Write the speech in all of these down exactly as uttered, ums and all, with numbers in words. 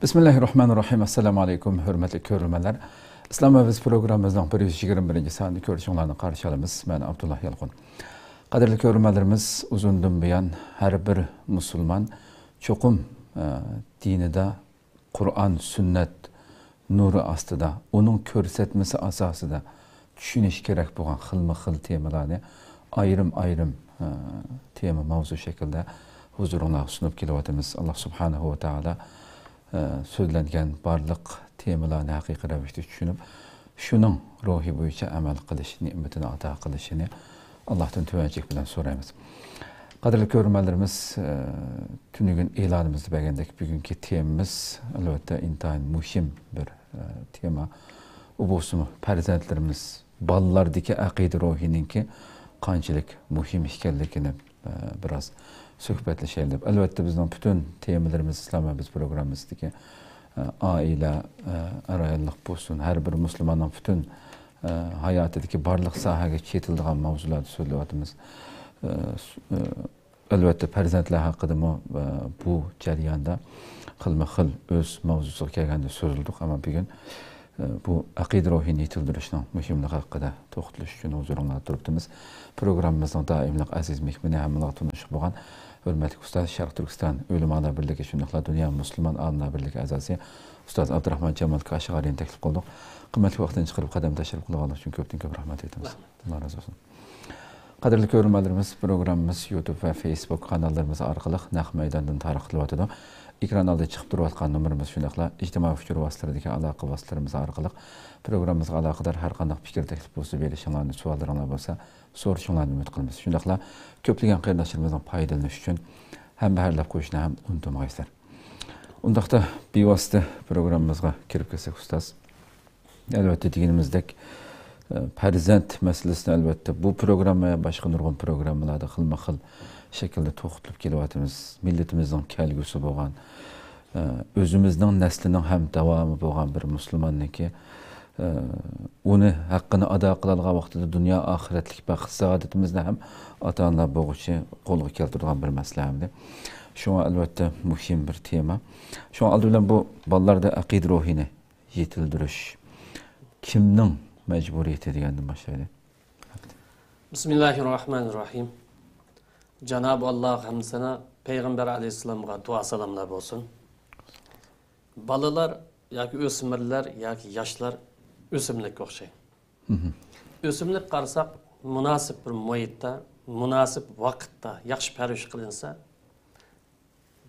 بىسمىللاھىررەھمانىررەھىم. ئەسسالامۇئەلەيكۇم، ھۆرمەتلىك كۆرۈرمەنلەر. ئىسلام ۋە بىز پروگراممىمىزنىڭ بىر يۈز يىگىرمە بىرىنچى سانىدا كۆرۈشۈڭلارنى قارشى ئالىمىز. مەن ئابدۇللا يالقۇن. قەدىرلىك كۆرۈرمەنلىرىمىز، ئۇزۇندىن بۇيان ھەر بىر مۇسۇلمان چوقۇم، ئە، دىنىدا قۇرئان، سۈننەت نۇرى ئاستىدا، ئۇنىڭ كۆرسەتمىسى ئاساسىدا چۈشىنىش كېرەك بولغان خىلمۇ خىل تېمىلارنى ئايرىم-ئايرىم، ئە، تېما، ماۋزۇ شەكلىدە ھۇزۇرۇڭلارغا سۇنۇپ كېلىۋاتىمىز. ئاللا سۇبھانەھۇ ۋە تائالا، ئە، سۆزلەنگەن بارلىق تېمىلارنى ھەقىقىي رەۋىشتە چۈشىنىپ، شۇنىڭ روھى بويىچە ئەمەل قىلىش نېمىتىنى ئاتا قىلىشىنى ئاللاھتىن تۆۋەنچىلىك بىلەن سورايمىز. قەدىرلىك كۆرۈرمەنلىرىمىز، ئە، تۈنۈگۈن ئېلانىمىزدا بەرگەندەك، بۈگۈنكى تېمىمىز، ئەلۋەتتە، ئىنتايىن مۇھىم بىر، ئە، تېما. ئۇ بولسىمۇ پەرزەنتلىرىمىز بالىلاردىكى ئەقىدە روھىنىڭكى قانچىلىك مۇھىم ئىكەنلىكىنى، ئە، بىراز سۆھبەتلىشەيلى دەپ. ئەلۋەتتە، بىزنىڭ پۈتۈن تېمىلىرىمىز ئىسلام ۋە بىز پروگراممىمىزدىكى، ئە، ئائىلە، ئە، ئەر-ئاياللىق بولسۇن، ھەر بىر مۇسۇلماننىڭ پۈتۈن، ئە، ھاياتىدىكى بارلىق ساھەگە چېتىلىدىغان ماۋزۇلاردا سۆزلەۋاتىمىز. ئە، س-، ئە، ئەلۋەتتە، پەرزەنتلەر ھەققىدىمۇ، ئە، بۇ جەرياندا خىلمۇ خىل ئۆز ماۋزۇسىغا كەلگەندە سۆزلىدۇق، ئەمما بۈگۈن، ئە، بۇ ئەقىدە روھىنى يېتىلدۈرۈشنىڭ مۇھىملىقى ھەققىدە توختىلىش ئۈچۈن ھۇزۇرۇڭلاردا تۇرۇپتىمىز. پروگراممىمىزنىڭ دائىملىق ئەزىز مېھمىنى، ھەممىڭلارغا تونۇشلۇق بولغان ھۆرمەتلىك ئۇستاز، شەرقىي تۈركىستان ئۆلىمالار بىرلىكى، شۇنداقلا دۇنيا مۇسۇلمان ئالىملار بىرلىكى ئەزاسى ئۇستاز ئابدۇراخمان جامال كاشىغارىنى تەكلىپ قىلدۇق. قىممەتلىك ۋاقتىنى چىقىرىپ قەدەم تەشرىپ قىلغانلىقى ئۈچۈن كۆپتىن كۆپ رەھمەت ئېيتىمىز. رەھمەت. ئاللا رازى بولسۇن. قەدىرلىك كۆرۈرمەنلىرىمىز، پروگراممىمىز يۇتۇب ۋە فېيسبۇك قاناللىرىمىز ئارقىلىق نەق مەيداندىن تارقىتىلىۋاتىدۇ. ئېكران ئالدىدا چىقىپ تۇرۇۋاتقان نومۇرىمىز، شۇنداقلا ئىجتىمائىي ئۇچۇر ۋاسىتىلىرىدىكى ئالاقە ۋاسىتىلىرىمىز ئارقىلىق پروگراممىمىزغا ئالاقىدار ھەر قانداق پىكىر، تەكلىپ بولسا بېرىشىڭلارنى، سوئاللىرىڭلار بولسا سورىشىڭلارنى ئۈمىد قىلىمىز. شۇنداقلا كۆپلىگەن قېرىنداشلىرىمىزنىڭ پايدىلىنىشى ئۈچۈن ھەمبەھىرلەپ قويۇشنى ھەم ئۇنتۇمىغايسىلەر. ئۇنداقتا بىۋاسىتە پروگراممىمىزغا كىرىپ كەتسەك، ئۇستاز. ئەلۋەتتە، دېگىنىمىزدەك، ئە، پەرزەنت مەسىلىسىنى، ئەلۋەتتە، بۇ پروگرامما ۋە باشقا نۇرغۇن پروگراممىلاردا خىلمۇ خىل شەكىلدە توختىلىپ كېلىۋاتىمىز. مىللىتىمىزنىڭ كەلگۈسى بولغان، ئە، ئۆزىمىزنىڭ نەسلىنىڭ ھەم داۋامى بولغان بىر مۇسۇلماننىڭكى، ئە، ئۇنى ھەققىنى ئادا قىلالىغان ۋاقتىدا دۇنيا ئاخىرەتلىك بەخت سائادىتىمىزنى ھەم ئاتا-ئانىلار بولغۇچى قولغا كەلتۈرىدىغان بىر مەسىلە ھەمدە شۇڭا، ئەلۋەتتە، مۇھىم بىر تېما. شۇڭا ئالدى بىلەن بۇ بالىلاردا ئەقىدە روھىنى يېتىلدۈرۈش كىمنىڭ مەجبۇرىيىتى دېگەندىن باشلايلى. بىسمىللاھىررەھمانىررەھىم. جانابى ئاللاغا ھەمدۇ سانا، پەيغەمبەر ئەلەيھىسسالامغا دۇئا سالاملار بولسۇن. بالىلار ياكى ئۆسمۈرلەر ياكى ياشلار ئۆسۈملۈككە ئوخشايدۇ. مھم. ئۆسۈملۈك قارىساق، مۇناسىپ بىر مۇھىتتا، مۇناسىپ ۋاقىتتا ياخشى پەرۋىش قىلىنسا،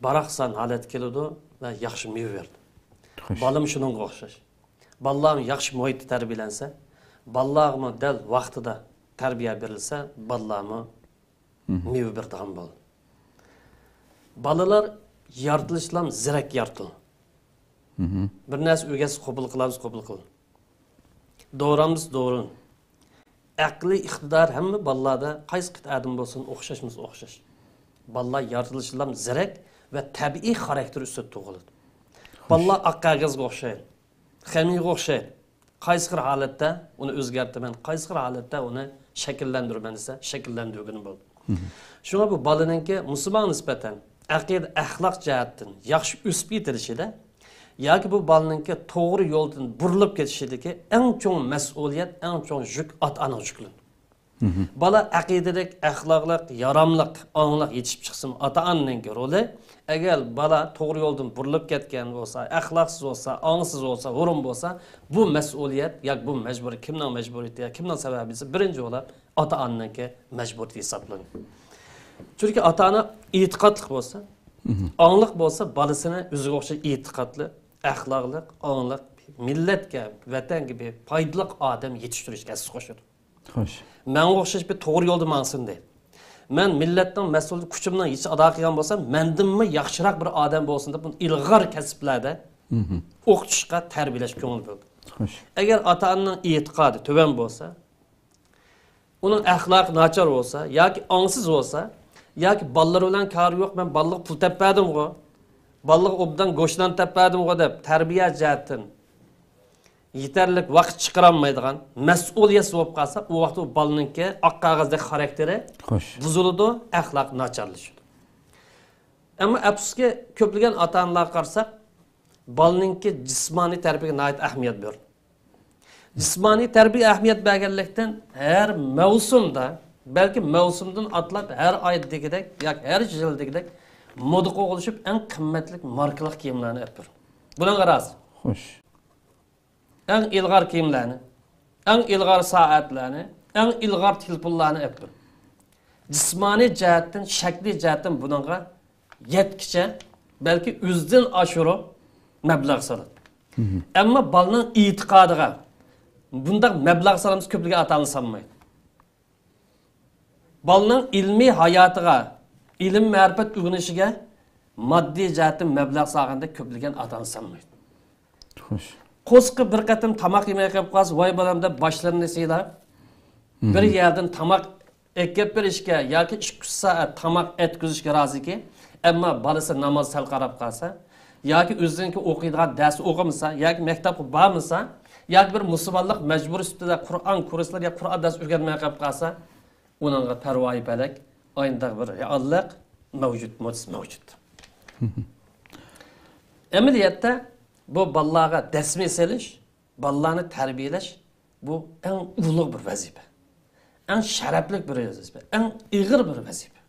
باراقسان ھالەتكە كېلىدۇ ۋە ياخشى مېۋە بېرىدۇ. خوش. بالىمۇ شۇنىڭغا ئوخشاش. بالىلارمۇ ياخشى مۇھىتتا تەربىيەلەنسە، بالىلارغىمۇ دەل ۋاقتىدا تەربىيە بېرىلسە، بالىلارمۇ مھم. مېۋە بېرىدىغان بولىدۇ. بالىلار يارىتىلىشلام زېرەك يارىتىلغان. مھم. بىر نەرسە ئۆگەتسە قوبۇل قىلامسىز، قوبۇل قىلىڭ. دورامسىز، دورىلىڭ. ئەقلىي ئىقتىدار ھەممە بالىلاردا قايسى قىتئەدىن بولسۇن ئوخشاشمىسا ئوخشاش. بالىلار يارىتىلىشلام زېرەك ۋە تەبىئىي خاراكتېر ئۈستىدە تۇغۇلىدۇ. خوش. بالىلار ئاق قەغەزگە ئوخشايدۇ. خېمىيەگە ئوخشايدۇ. قايسى بىر ھالەتتە ئۇنى ئۆزگەرتىمەن، قايسى بىر ھالەتتە ئۇنى شەكىللەندۈرىمەن دېسە، شەكىللەندۈرگىلى بولىدۇ. مھم. شۇڭا بۇ بالىنىڭكى مۇسۇلمانغا نىسبەتەن ئەقىدە، ئەخلاق جەھەتتىن ياخشى ئۆسۈپ يېتىلىشىدە ياكى بۇ بالىنىڭكى توغرا يولدىن بۇرۇلۇپ كېتىشىدىكى ئەڭ چوڭ مەسئۇلىيەت، ئەڭ چوڭ يۈك ئاتا-ئانىغا يۈكلىنىدۇ. مھم. بالا ئەقىدىلىك، ئەخلاقلىق، ياراملىق، ئاڭلىق يېتىشىپ چىقسىمۇ ئاتا-ئانىنىڭكى رولى. ئەگەر بالا توغرا يولدىن بۇرۇلۇپ كەتكەن بولسا، ئەخلاقسىز بولسا، ئاڭسىز بولسا، ھۇرۇن بولسا، بۇ مەسئۇلىيەت ياكى بۇ مەجبۇرىيەت كىمنىڭ مەجبۇرىيىتى ياكى كىمنىڭ سەۋەبى دېسە، بىرىنچى بولۇپ ئاتا-ئانىنىڭكى مەجبۇرىيىتى ھېسابلىنىدۇ. چۈنكى ئاتا-ئانا ئېتىقادلىق بولسا، مھم. ئاڭلىق بولسا، بالىسىنى ئۆزىگە ئوخشاش ئېتىقادلىق، ئەخلاقلىق، ئاڭلىق، مىللەتكە، ۋەتەنگە بىر پايدىلىق ئادەم يېتىشتۈرۈشكە ھەسسە قوشىدۇ. خوش. مەڭگە ئوخشاش بىر توغرا يولدا ماڭسۇن دەيدۇ. مەن مىللەتنىڭ مەسئۇلىيىتى، كۈچۈمنىڭ يېتىشىچە ئادا قىلغان بولسام، مەندىنمۇ ياخشىراق بىر ئادەم بولسۇن دەپ، بۇنى ئىلغار كەسىپلەردە مھم. ئوقۇتۇشقا، تەربىيەلەشكە كۆڭۈل بۆلىدۇ. خوش. ئەگەر ئاتا-ئانىنىڭ ئېتىقادى تۆۋەن بولسا، ئۇنىڭ ئەخلاقى ناچار بولسا ياكى ئاڭسىز بولسا ياكى بالىلىرى بىلەن كارى يوق، مەن بالىلىغا پۇل تېپىپ بەردىمغۇ، بالىلىغا ئوبدان گۆشنان تېپىپ بەردىمغۇ دەپ تەربىيە جەھەتتىن يېتەرلىك ۋاقىت چىقىرالمايدىغان، مەسئۇلىيەتسىز بولۇپ قالسا، ئۇ ۋاقىتتا ئۇ بالىنىڭكى ئاق قەغەزدەك خاراكتېرى خوش. بۇزۇلىدۇ، ئەخلاقى ناچارلىشىدۇ. ئەمما ئەپسۇسكى، كۆپلىگەن ئاتا-ئانىلارغا قارىساق، بالىنىڭكى جىسمانىي تەربىيەگە ناھايىتى ئەھمىيەت بېرىدۇ. جىسمانىي تەربىيە ئەھمىيەت بەرگەنلىكتىن، ھەر مەۋسۇمدا، بەلكى مەۋسۇمدىن ئاتلاپ ھەر ئاي دېگۈدەك ياكى ھەر يىل دېگۈدەك مودا قوغلىشىپ، ئەڭ قىممەتلىك ماركىلىق كىيىملەرنى ئەپ بېرىدۇ. بۇنىڭغا رازى. خوش. ئەڭ ئىلغار كىيىملەرنى، ئەڭ ئىلغار سائەتلەرنى، ئەڭ ئىلغار تېلېفونلارنى ئەپ بېرىدۇ. جىسمانىي جەھەتتىن، شەكلىي جەھەتتىن بۇنىڭغا يەتكىچە، بەلكى ئۆزىدىن ئاشۇرۇپ مەبلەغ سالىدۇ. ئەمما بالىنىڭ ئېتىقادىغا بۇنداق مەبلەغ سالىمىز كۆپلىگەن ئاتا-ئانا سالمايدۇ. بالىنىڭ ئىلمىي ھاياتىغا، ئىلىم-مەرىپەت ئۆگىنىشىگە ماددىي جەھەتتىن مەبلەغ سالغاندەك كۆپلىگەن ئاتا-ئانا سالمايدۇ. خوش. قورسىقى بىر قېتىم تاماق يېمەي قېلىپ قالسا، ۋاي بالام دەپ باشلىرىنى سىيلاپ، بىر يەردىن تاماق ئەكەپ بېرىشكە ياكى ئىككى ئۈچ سائەت تاماق ئەتكۈزۈشكە رازىكى، ئەمما بالىسى ناماز سەل قاراپ قالسا ياكى ئۆزىنىڭكى ئوقۇيدىغان دەرس ئوقۇمىسا ياكى مەكتەپكە بارمىسا ياكى بىر مۇسۇلمانلىق مەجبۇرىي سۈپىتىدە قۇرئان كۇرسلىرى ياكى قۇرئان دەرس ئۆگەنمەي قېلىپ قالسا، ئۇنىڭغا پەرۋايى پەلەك، ئاينداق بىر رېئاللىق مەۋجۇت، مەۋجۇت. ئەمەلىيەتتە بۇ بالىلارغا دەسمىي سېلىش، بالىلارنى تەربىيەلەش، بۇ ئەڭ ئۇلۇغ بىر ۋەزىپە. ئەڭ شەرەپلىك بىر ۋەزىپە، ئەڭ ئېغىر بىر ۋەزىپە.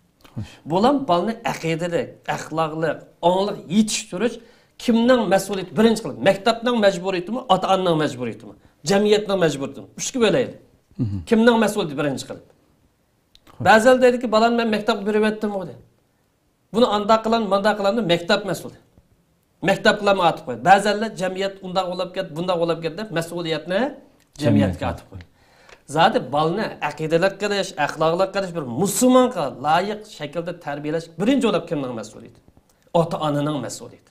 بولام بالىنى ئەقىدىلىك، ئەخلاقلىق، ئاڭلىق يېتىشتۈرۈش كىمنىڭ مەسئۇلىيىتى بىرىنچى قىلىپ؟ مەكتەپنىڭ مەجبۇرىيىتىمۇ، ئاتا-ئانىنىڭ مەجبۇرىيىتىمۇ، جەمئىيەتنىڭ مەجبۇرىيىتىمۇ؟ ئۈچكە بۆلەيلى. كىمنىڭ مەسئۇلىيىتى بىرىنچى قىلىپ؟ بەزىلەر دەيدۇكى، بالامنى مەن مەكتەپكە بېرىۋەتتىمغۇ دەيدۇ. بۇنى ئانداق قىلام، مانداق قىلام دەپ مەكتەپ مەسئۇلى. مەكتەپكىلەرمۇ ئارتىپ قويدى. بەزىلەر جەمئىيەت ئۇنداق بولۇپ كەتتى، بۇنداق بولۇپ كەتتى دەپ مەسئۇلىيەتنى جەمئىيەتكە ئارتىپ قويدى. زادى بالىنى ئەقىدىلىك قىلىش، ئەخلاقلىق قىلىش، بىر مۇسۇلمانغا لايىق شەكىلدە تەربىيەلەش بىرىنچى بولۇپ كىمنىڭ مەسئۇلىيىتى؟ ئاتا-ئانىنىڭ مەسئۇلىيىتى.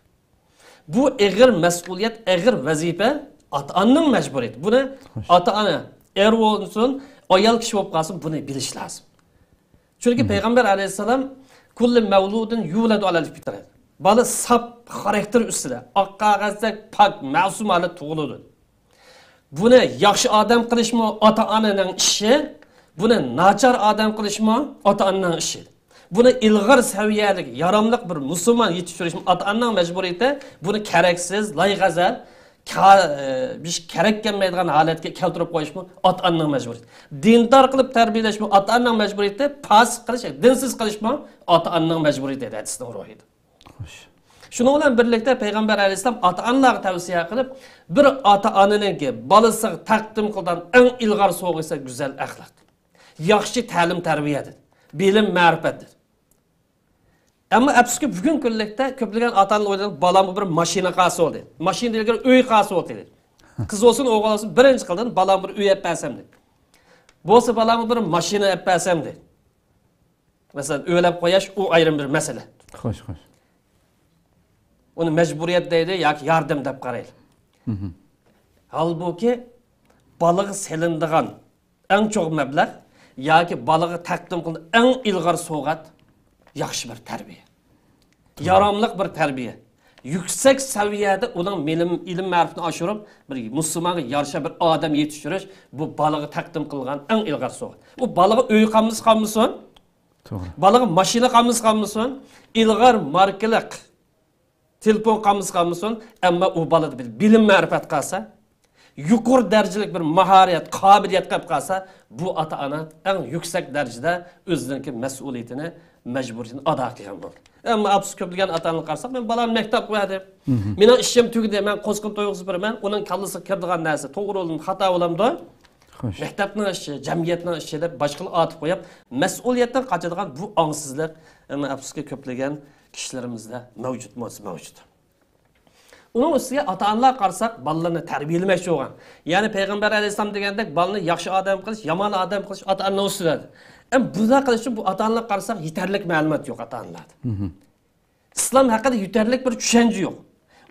بۇ ئېغىر مەسئۇلىيەت، ئېغىر ۋەزىپە ئاتا-ئانىنىڭ مەجبۇرىيىتى. بۇنى ئاتا-ئانا، ئەر بولسۇن، ئايال كىشى بولۇپ قالسۇن، بۇنى بىلىش لازىم. چۈنكى پەيغەمبەر ئەلەيھىسسالام، «كۇللۇ مەۋلۇدىن يۇلەدۇ ئەلەل فىترە.» بالا ساپ خاراكتېر ئۈستىدە، ئاق قەغەزدەك پاك، مەسۇم ھالەتتە تۇغۇلىدۇ. بۇنى ياخشى ئادەم قىلىشمۇ ئاتا-ئانىنىڭ ئىشى، بۇنى ناچار ئادەم قىلىشمۇ ئاتا-ئانىنىڭ ئىشى. بۇنى ئىلغار سەۋىيەلىك، ياراملىق بىر مۇسۇلمان يېتىشتۈرۈشمۇ ئاتا-ئانىنىڭ مەجبۇرىيىتى. بۇنى كېرەكسىز، لايغەزەل، كا-، ئى، بىر كېرەك كەلمەيدىغان ھالەتكە كەلتۈرۈپ قويۇشمۇ ئاتا-ئانىنىڭ مەجبۇرىيىتى. دىندار قىلىپ تەربىيەلەشمۇ ئاتا-ئانىنىڭ مەجبۇرىيىتى، پاسىق قىلىش، دىنسىز قىلىشمۇ ئاتا-ئانىنىڭ مەجبۇرىيىتى دەيدۇ ھەدىسنىڭ روھىدا. خوش. شۇنىڭ بىلەن بىرلىكتە پەيغەمبەر ئەلەيھىسسالام ئاتا-ئانىلارغا تەۋسىيە قىلىپ، بىر ئاتا-ئانىنىڭكى بالىسىغا تەقدىم قىلىدىغان ئەڭ ئىلغار سوۋغىسى گۈزەل ئەخلاق، ياخشى تەلىم-تەربىيە دېدى، بىلىم-مەرىپەت دېدى. ئەمما ئەپسۇسكى، بۈگۈنكى كۈنلۈكتە كۆپلىگەن ئاتا-ئانىلار ئويلايدۇ، بالامغا بىر ماشىنا قالسا بولدى، ماشىنا دېگەن ئۆي قالسا بولدى دەيدۇ. قىز بولسۇن، ئوغۇل بولسۇن، بىرىنچى قىلدىن بالامغا بىر ئۆي ئەپ بەرسەم دەيدۇ. بولسا بالامغا بىر ماشىنا ئەپ بەرسەم دەيدۇ. مەسىلەن، ئۆيلەپ قويۇش، ئۇ ئايرىم بىر مەسىلە. خوش، خوش. ئۇنى مەجبۇرىيەت دەيلى ياكى ياردەم دەپ قارايلى. ھالبۇكى، بالىغا سېلىنىدىغان ئەڭ چوڭ مەبلەغ ياكى بالىغا تەقدىم قىلىدىغان ئەڭ ئىلغار سوۋغات ياخشى بىر تەربىيە. ياراملىق بىر تەربىيە. يۈكسەك سەۋىيەدە ئۇنىڭ بىلىم، ئىلىم-مەرىپىتىنى ئاشۇرۇپ، بىر مۇسۇلمانغا يارىشا بىر ئادەم يېتىشتۈرۈش، بۇ بالىغا تەقدىم قىلغان ئەڭ ئىلغار سوۋغات. ئۇ بالىغا ئۆي قالمىسا قالمىسۇن، توغرا. بالىغا ماشىنا قالمىسا قالمىسۇن، ئىلغار ماركىلىق تېلېفون قالمىسا قالمىسۇن، ئەمما ئۇ بالىدا بىر بىلىم-مەرىپەت قالسا، يۇقىرى دەرىجىلىك بىر ماھارەت، قابىلىيەت قېلىپ قالسا، بۇ ئاتا-ئانا ئەڭ يۈكسەك دەرىجىدە ئۆزىنىڭكى مەسئۇلىيىتىنى، مەجبۇرىيىتىنى ئادا قىلغان بولىدۇ. ئەمما ئاپىسى كۆپلىگەن ئاتا-ئانىلارنى قارىساق، مەن بالامنى مەكتەپكە بەردىم. مېنىڭ ئىشىم تۈگىدى، مەن قورسىقىنى تويغۇزۇپ بېرىمەن، ئۇنىڭ كاللىسىغا كىرىدىغان نەرسە توغرا بولدىمۇ، خاتا بولامدۇ؟ خوش. مەكتەپنىڭ ئىشى، جەمئىيەتنىڭ ئىشى دەپ باشقىلارغا ئارتىپ قويۇپ، مەسئۇلىيەتتىن قاچىدىغان بۇ ئاڭسىزلىق، ئەمما ئەپسۇسكى، كۆپلىگەن كىشىلىرىمىزدە مەۋجۇت بولسا مەۋجۇت. ئۇنىڭ ئۈستىگە ئاتا-ئانىلارغا قارىساق، بالىلىرىنى تەربىيەلىمەكچى بولغان. يەنى پەيغەمبەر ئەلەيھىسسالام دېگەندەك، بالىنى ياخشى ئادەم قىلىش، يامان ئادەم قىلىش ئاتا-ئانىنىڭ ئۈستىدە. ئەمما بۇنداق قىلىش ئۈچۈن بۇ ئاتا-ئانىلارغا قارىساق، يېتەرلىك مەلۇمات يوق ئاتا-ئانىلاردا. ئىسلام ھەققىدە يېتەرلىك بىر چۈشەنچە يوق.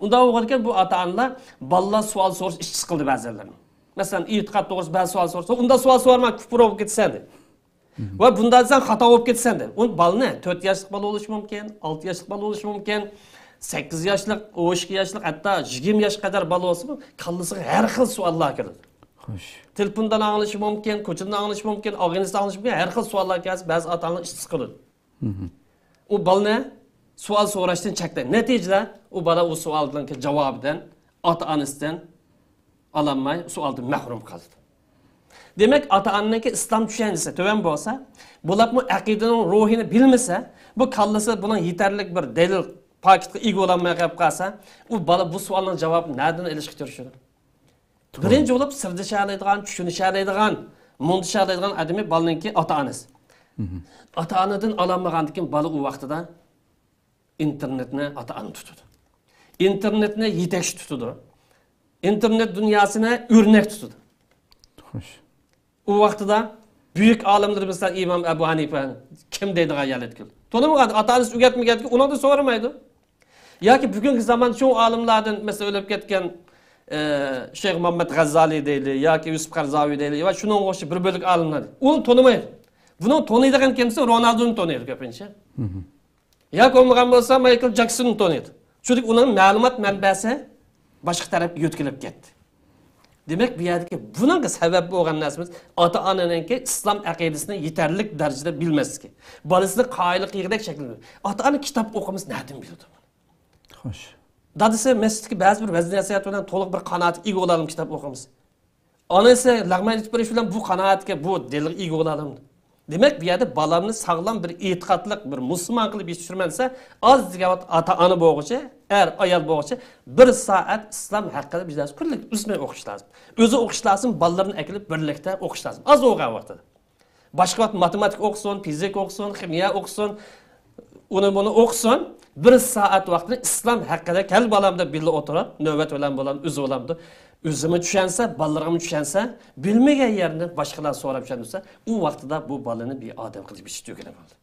ئۇنداق بولغانىكەن، بۇ ئاتا-ئانىلار بالىلار سوئال سورىسا ئىچى سىقىلدى بەزىلەرنىڭ. مەسىلەن، ئېتىقاد توغرىسىدا بەزى سوئال سورىسا، ئۇنداق سوئال سورىما، كۇپۇر بولۇپ كېتىسەن دەيدۇ. ۋە بۇنداق دېسەڭ خاتا بولۇپ كېتىسەن دەيدۇ. ئۇ بالىنى، تۆت ياشلىق بالا بولۇشى مۇمكىن، ئالتە ياشلىق بالا بولۇشى مۇمكىن، سەككىز ياشلىق، ئون ئىككى ياشلىق، ھەتتا يىگىرمە ياشقا قەدەر بالا بولسىمۇ، كاللىسىغا ھەر خىل سوئاللار كىرىدۇ. خوش. تېلېفوندىن ئاڭلىشى مۇمكىن، كوچىدىن ئاڭلىشى مۇمكىن، ئاغىنىسىدىن ئاڭلىشى مۇمكىن، ھەر خىل سوئاللار كەلسە، بەزى ئاتا-ئانىلار ئىچى سىقىلىدۇ. ئۇ بالىنى سوئال سوراشتىن چەكلەيدۇ. نەتىجىدە ئۇ بالا ئۇ سوئالنىڭكى جاۋابىدىن، ئاتا-ئانىسىدىن ئالالماي، سوئالدىن مەھرۇم قالىدۇ. دېمەك، ئاتا-ئانىنىڭكى ئىسلام چۈشەنچىسى تۆۋەن بولسا، بولۇپمۇ ئەقىدىنىڭ روھىنى بىلمىسە، بۇ كاللىسى بۇنىڭ يېتەرلىك بىر دەلىل، پاكىتقا ئىگە بولالماي قېلىپ قالسا، ئۇ بالا بۇ سوئالنىڭ جاۋابىنى نەدىن ئېلىشقا تىرىشىدۇ؟ بىرىنچى بولۇپ سىردىشالايدىغان، چۈشىنىشەلەيدىغان، مۇڭدىشالايدىغان ئادىمى بالىنىڭكى ئاتا-ئانىسى. ئاتا-ئانىدىن ئالالمىغاندىن كېيىن بالا ئۇ ۋاقتىدا ئىنتېرنېتنى ئاتا-ئانا تۇتىدۇ. ئىنتېرنېتنى يېتەكچى تۇتىدۇ. ئىنتېرنېت دۇنياسىنى ئۆرنەك تۇتىدۇ. خوش. ئۇ ۋاقتىدا بۈيۈك ئالىملىرىمىزدىن ئىمام ئەبۇ ھەنىپە كىم دەيدىغان يەرلەرگە كېلىدۇ. تونۇمىغان، ئاتا-ئانىسى ئۆگەتمىگەندىكىن ئۇنىڭدىن سورىمايدۇ. ياكى بۈگۈنكى زامان چوڭ ئالىملاردىن، مەسىلەن، ئۆلۈپ كەتكەن، ئە، شەيخ مۇھەممەد غەززالى دەيلى، ياكى يۈسۈپ قەرزاۋى دەيلى، ۋە شۇنىڭغا ئوخشاش بىر بۆلەك ئالىملار. ئۇنى تونۇمايدۇ. بۇنىڭ تونۇيدىغان كىمسى؟ رونالدونى تونۇيدۇ كۆپىنچە. ياكى بولمىغان بولسا مايكل جاكسوننى تونۇيدۇ. چۈنكى ئۇنىڭ مەلۇمات مەنبەسى باشقا تەرەپكە يۆتكىلىپ كەتتى. دېمەك، بۇ يەردىكى بۇنىڭغا سەۋەب بولغان نەرسىمىز ئاتا-ئانىنىڭكى ئىسلام ئەقىدىسىنى يېتەرلىك دەرىجىدە بىلمەسلىكى، بالىسىنى قايىل قىلغۇدەك شەكىلدە. ئاتا-ئانا كىتاب ئوقۇمىسا نەدىن بىلىدۇ؟ خوش. دادىسى مەسچىتتىكى بەزى بىر ۋەز-نەسىھەت بىلەن تولۇق بىر قانائەتكە ئىگە بولالماي كىتاب ئوقۇمىسا. ئانىسى لەغمەن ئېيتىپ بېرىش بىلەن بۇ قانائەتكە، بۇ دەلىلگە ئىگە بولالامدۇ؟ دېمەك، بۇ يەردە بالامنى ساغلام بىر ئېتىقادلىق، بىر مۇسۇلمان قىلىپ يېتىشتۈرىمەن دېسە، ئاز دېگەن ۋاقىت ئاتا-ئانا بولغۇچى، ئەر، ئايال بولغۇچى بىر سائەت ئىسلام ھەققىدە بىر دەرس كۈنلۈك ئۈزمەي ئوقۇش لازىم. ئۆزى ئوقۇش لازىم، بالىلىرىنى ئەكېلىپ بىرلىكتە ئوقۇش لازىم. ئاز بولغان ۋاقتىدا. باشقا ۋاقىت ماتېماتىكا ئوقۇسۇن، فىزىكا ئوقۇسۇن، خىمىيە ئوقۇسۇن، ئۇنى بۇنى ئوقۇسۇن، بىر سائەت ۋاقتىنى ئىسلام ھەققىدە كەل بالام دەپ بىللە ئولتۇرۇپ، نۆۋەت بىلەن بولامدۇ، ئۆزى بولامدۇ، ئۆزىمۇ چۈشەنسە، بالىلىرىمۇ چۈشەنسە، بىلمىگەن يەرنى باشقىلار سوراپ چۈشەندۈرسە، ئۇ ۋاقتىدا بۇ بالىنى بىر ئادەم قىلىپ يېتىشتۈرگىلى بولىدۇ.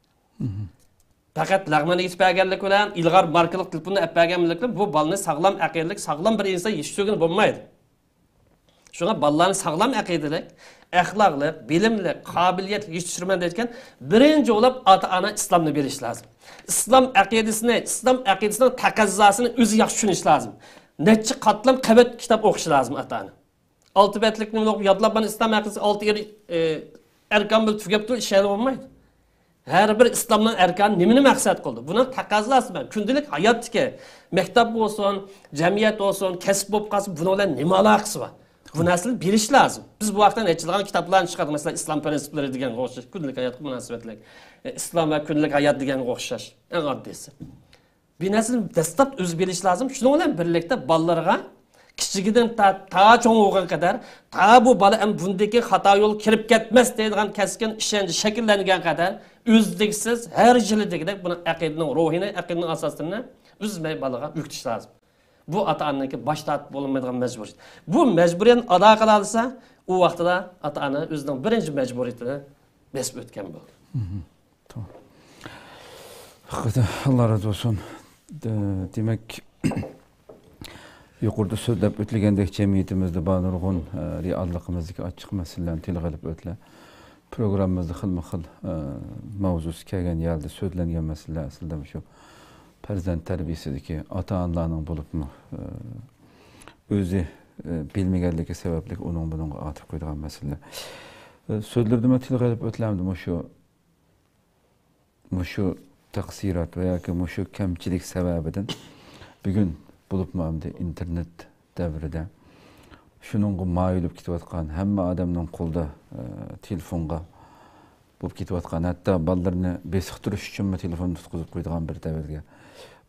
پەقەت لەغمەن ئېيتىپ بەرگەنلىك بىلەن، ئىلغار ماركىلىق تېلېفوننى ئەپ بەرگەنلىك بىلەن بۇ بالىنى ساغلام ئەقىدىلىك، ساغلام بىر ئىنسان يېتىشتۈرگىلى بولمايدۇ. شۇڭا بالىلارنى ساغلام ئەقىدىلىك، ئەخلاقلىق، بىلىملىك، قابىلىيەتلىك يېتىشتۈرىمەن دەيدىكەن، بىرىنچى بولۇپ ئاتا-ئانا ئىسلامنى بىلىشى لازىم. ئىسلام ئەقىدىسىنى، ئىسلام ئەقىدىسىنىڭ تەقەززاسىنى ئۆزى ياخشى چۈشىنىشى لازىم. نەچچە قاتلام قەۋەت كىتاب ئوقۇشى لازىم ئاتا-ئانا. ئالتە بەتلىكنى ئوقۇپ يادلاپ، مانا ئىسلام ئەقىدىسى ئالتە ئەر-، ئە، ئەركان بىلەن تۈگەپتۇ، ئىش ھەل بولمايدۇ. ھەر بىر ئىسلامنىڭ ئەركانى نېمىنى مەقسەت قىلدى؟ بۇنىڭ تەقەززاسى بار. كۈندىلىك ھاياتتىكى، مەكتەپ بولسۇن، جەمئىيەت بولسۇن، كەسىپ بولۇپ قالسۇن، بۇنىڭ بىلەن نېمە ئالاقىسى بار؟ بۇ نەرسىنى بىلىش لازىم. بىز بۇ ھەقتە نەچچىلىغان كىتابلارنى چىقاردۇق. مەسىلەن، ئىسلام پىرىنسىپلىرى دېگەنگە ئوخشاش، كۈندىلىك ھاياتقا مۇناسىۋەتلىك، ئىسلام ۋە كۈندىلىك ھايات دېگەنگە ئوخشاش. ئەڭ ئاددىيسى. بۇ نەرسىنى دەسلەپ ئۆزى بىلىش لازىم. شۇنىڭ بىلەن بىرلىكتە بالىلىرىغا كىچىكىدىن تا، تا چوڭ بولغان قەدەر، تا بۇ بالا ئەمدى بۇندىن كېيىن خاتا يولغا كىرىپ كەتمەس دەيدىغان كەسكىن ئىشەنچ شەكىللەنگەن قەدەر، ئۈزلۈكسىز ھەر يىلى دېگۈدەك بۇنىڭ ئەقىدىنىڭ روھىنى، ئەقىدىنىڭ ئاساسىنى ئۈزمەي بالىغا ئۆگىتىش لازىم. بۇ ئاتا-ئانىنىڭكى باش تارتىپ بولمايدىغان مەجبۇرىيەت. بۇ مەجبۇرىيەتنى ئادا قىلالىسا، ئۇ ۋاقتىدا ئاتا-ئانا ئۆزىنىڭ بىرىنچى مەجبۇرىيىتىنى بېسىپ ئۆتكەن بولىدۇ. توغرا. ھەقىقەتەن، ئاللا رازى بولسۇن. دە-، دېمەك، يۇقىرىدا سۆزلەپ ئۆتۈلگەندەك، جەمئىيىتىمىزدە بار نۇرغۇن، ئە، رېئاللىقىمىزدىكى ئاچچىق مەسىلىلەرنى تىلغا ئېلىپ ئۆتۈلە. پروگراممىمىزدا خىلمۇ خىل، ئە، ماۋزۇسى كەلگەن يەردە سۆزلەنگەن مەسىلىلەر ئەسلىدە مۇشۇ پەرزەنت تەربىيىسىدىكى ئاتا-ئانىلارنىڭ بولۇپمۇ، ئە، ئۆزى، ئە، بىلمىگەنلىكى سەۋەبلىك ئۇنىڭ بۇنىڭغا ئاتىپ قويىدىغان مەسىلىلەر. ئە، سۆزلىرىدىمۇ تىلغا ئېلىپ ئۆتۈلەمدۇ مۇشۇ مۇشۇ تەقسىرات ۋە ياكى مۇشۇ كەمچىلىك سەۋەبىدىن بۈگۈن بولۇپمۇ ئەمدى ئىنتېرنېت دەۋرىدە شۇنىڭغا مايىل بولۇپ كېتىۋاتقان، ھەممە ئادەمنىڭ قولىدا، ئە، تېلېفونغا بولۇپ كېتىۋاتقان، ھەتتا بالىلىرىنى بېسىقتۇرۇش ئۈچۈنمۇ تېلېفون تۇتقۇزۇپ قويىدىغان بىر دەۋرگە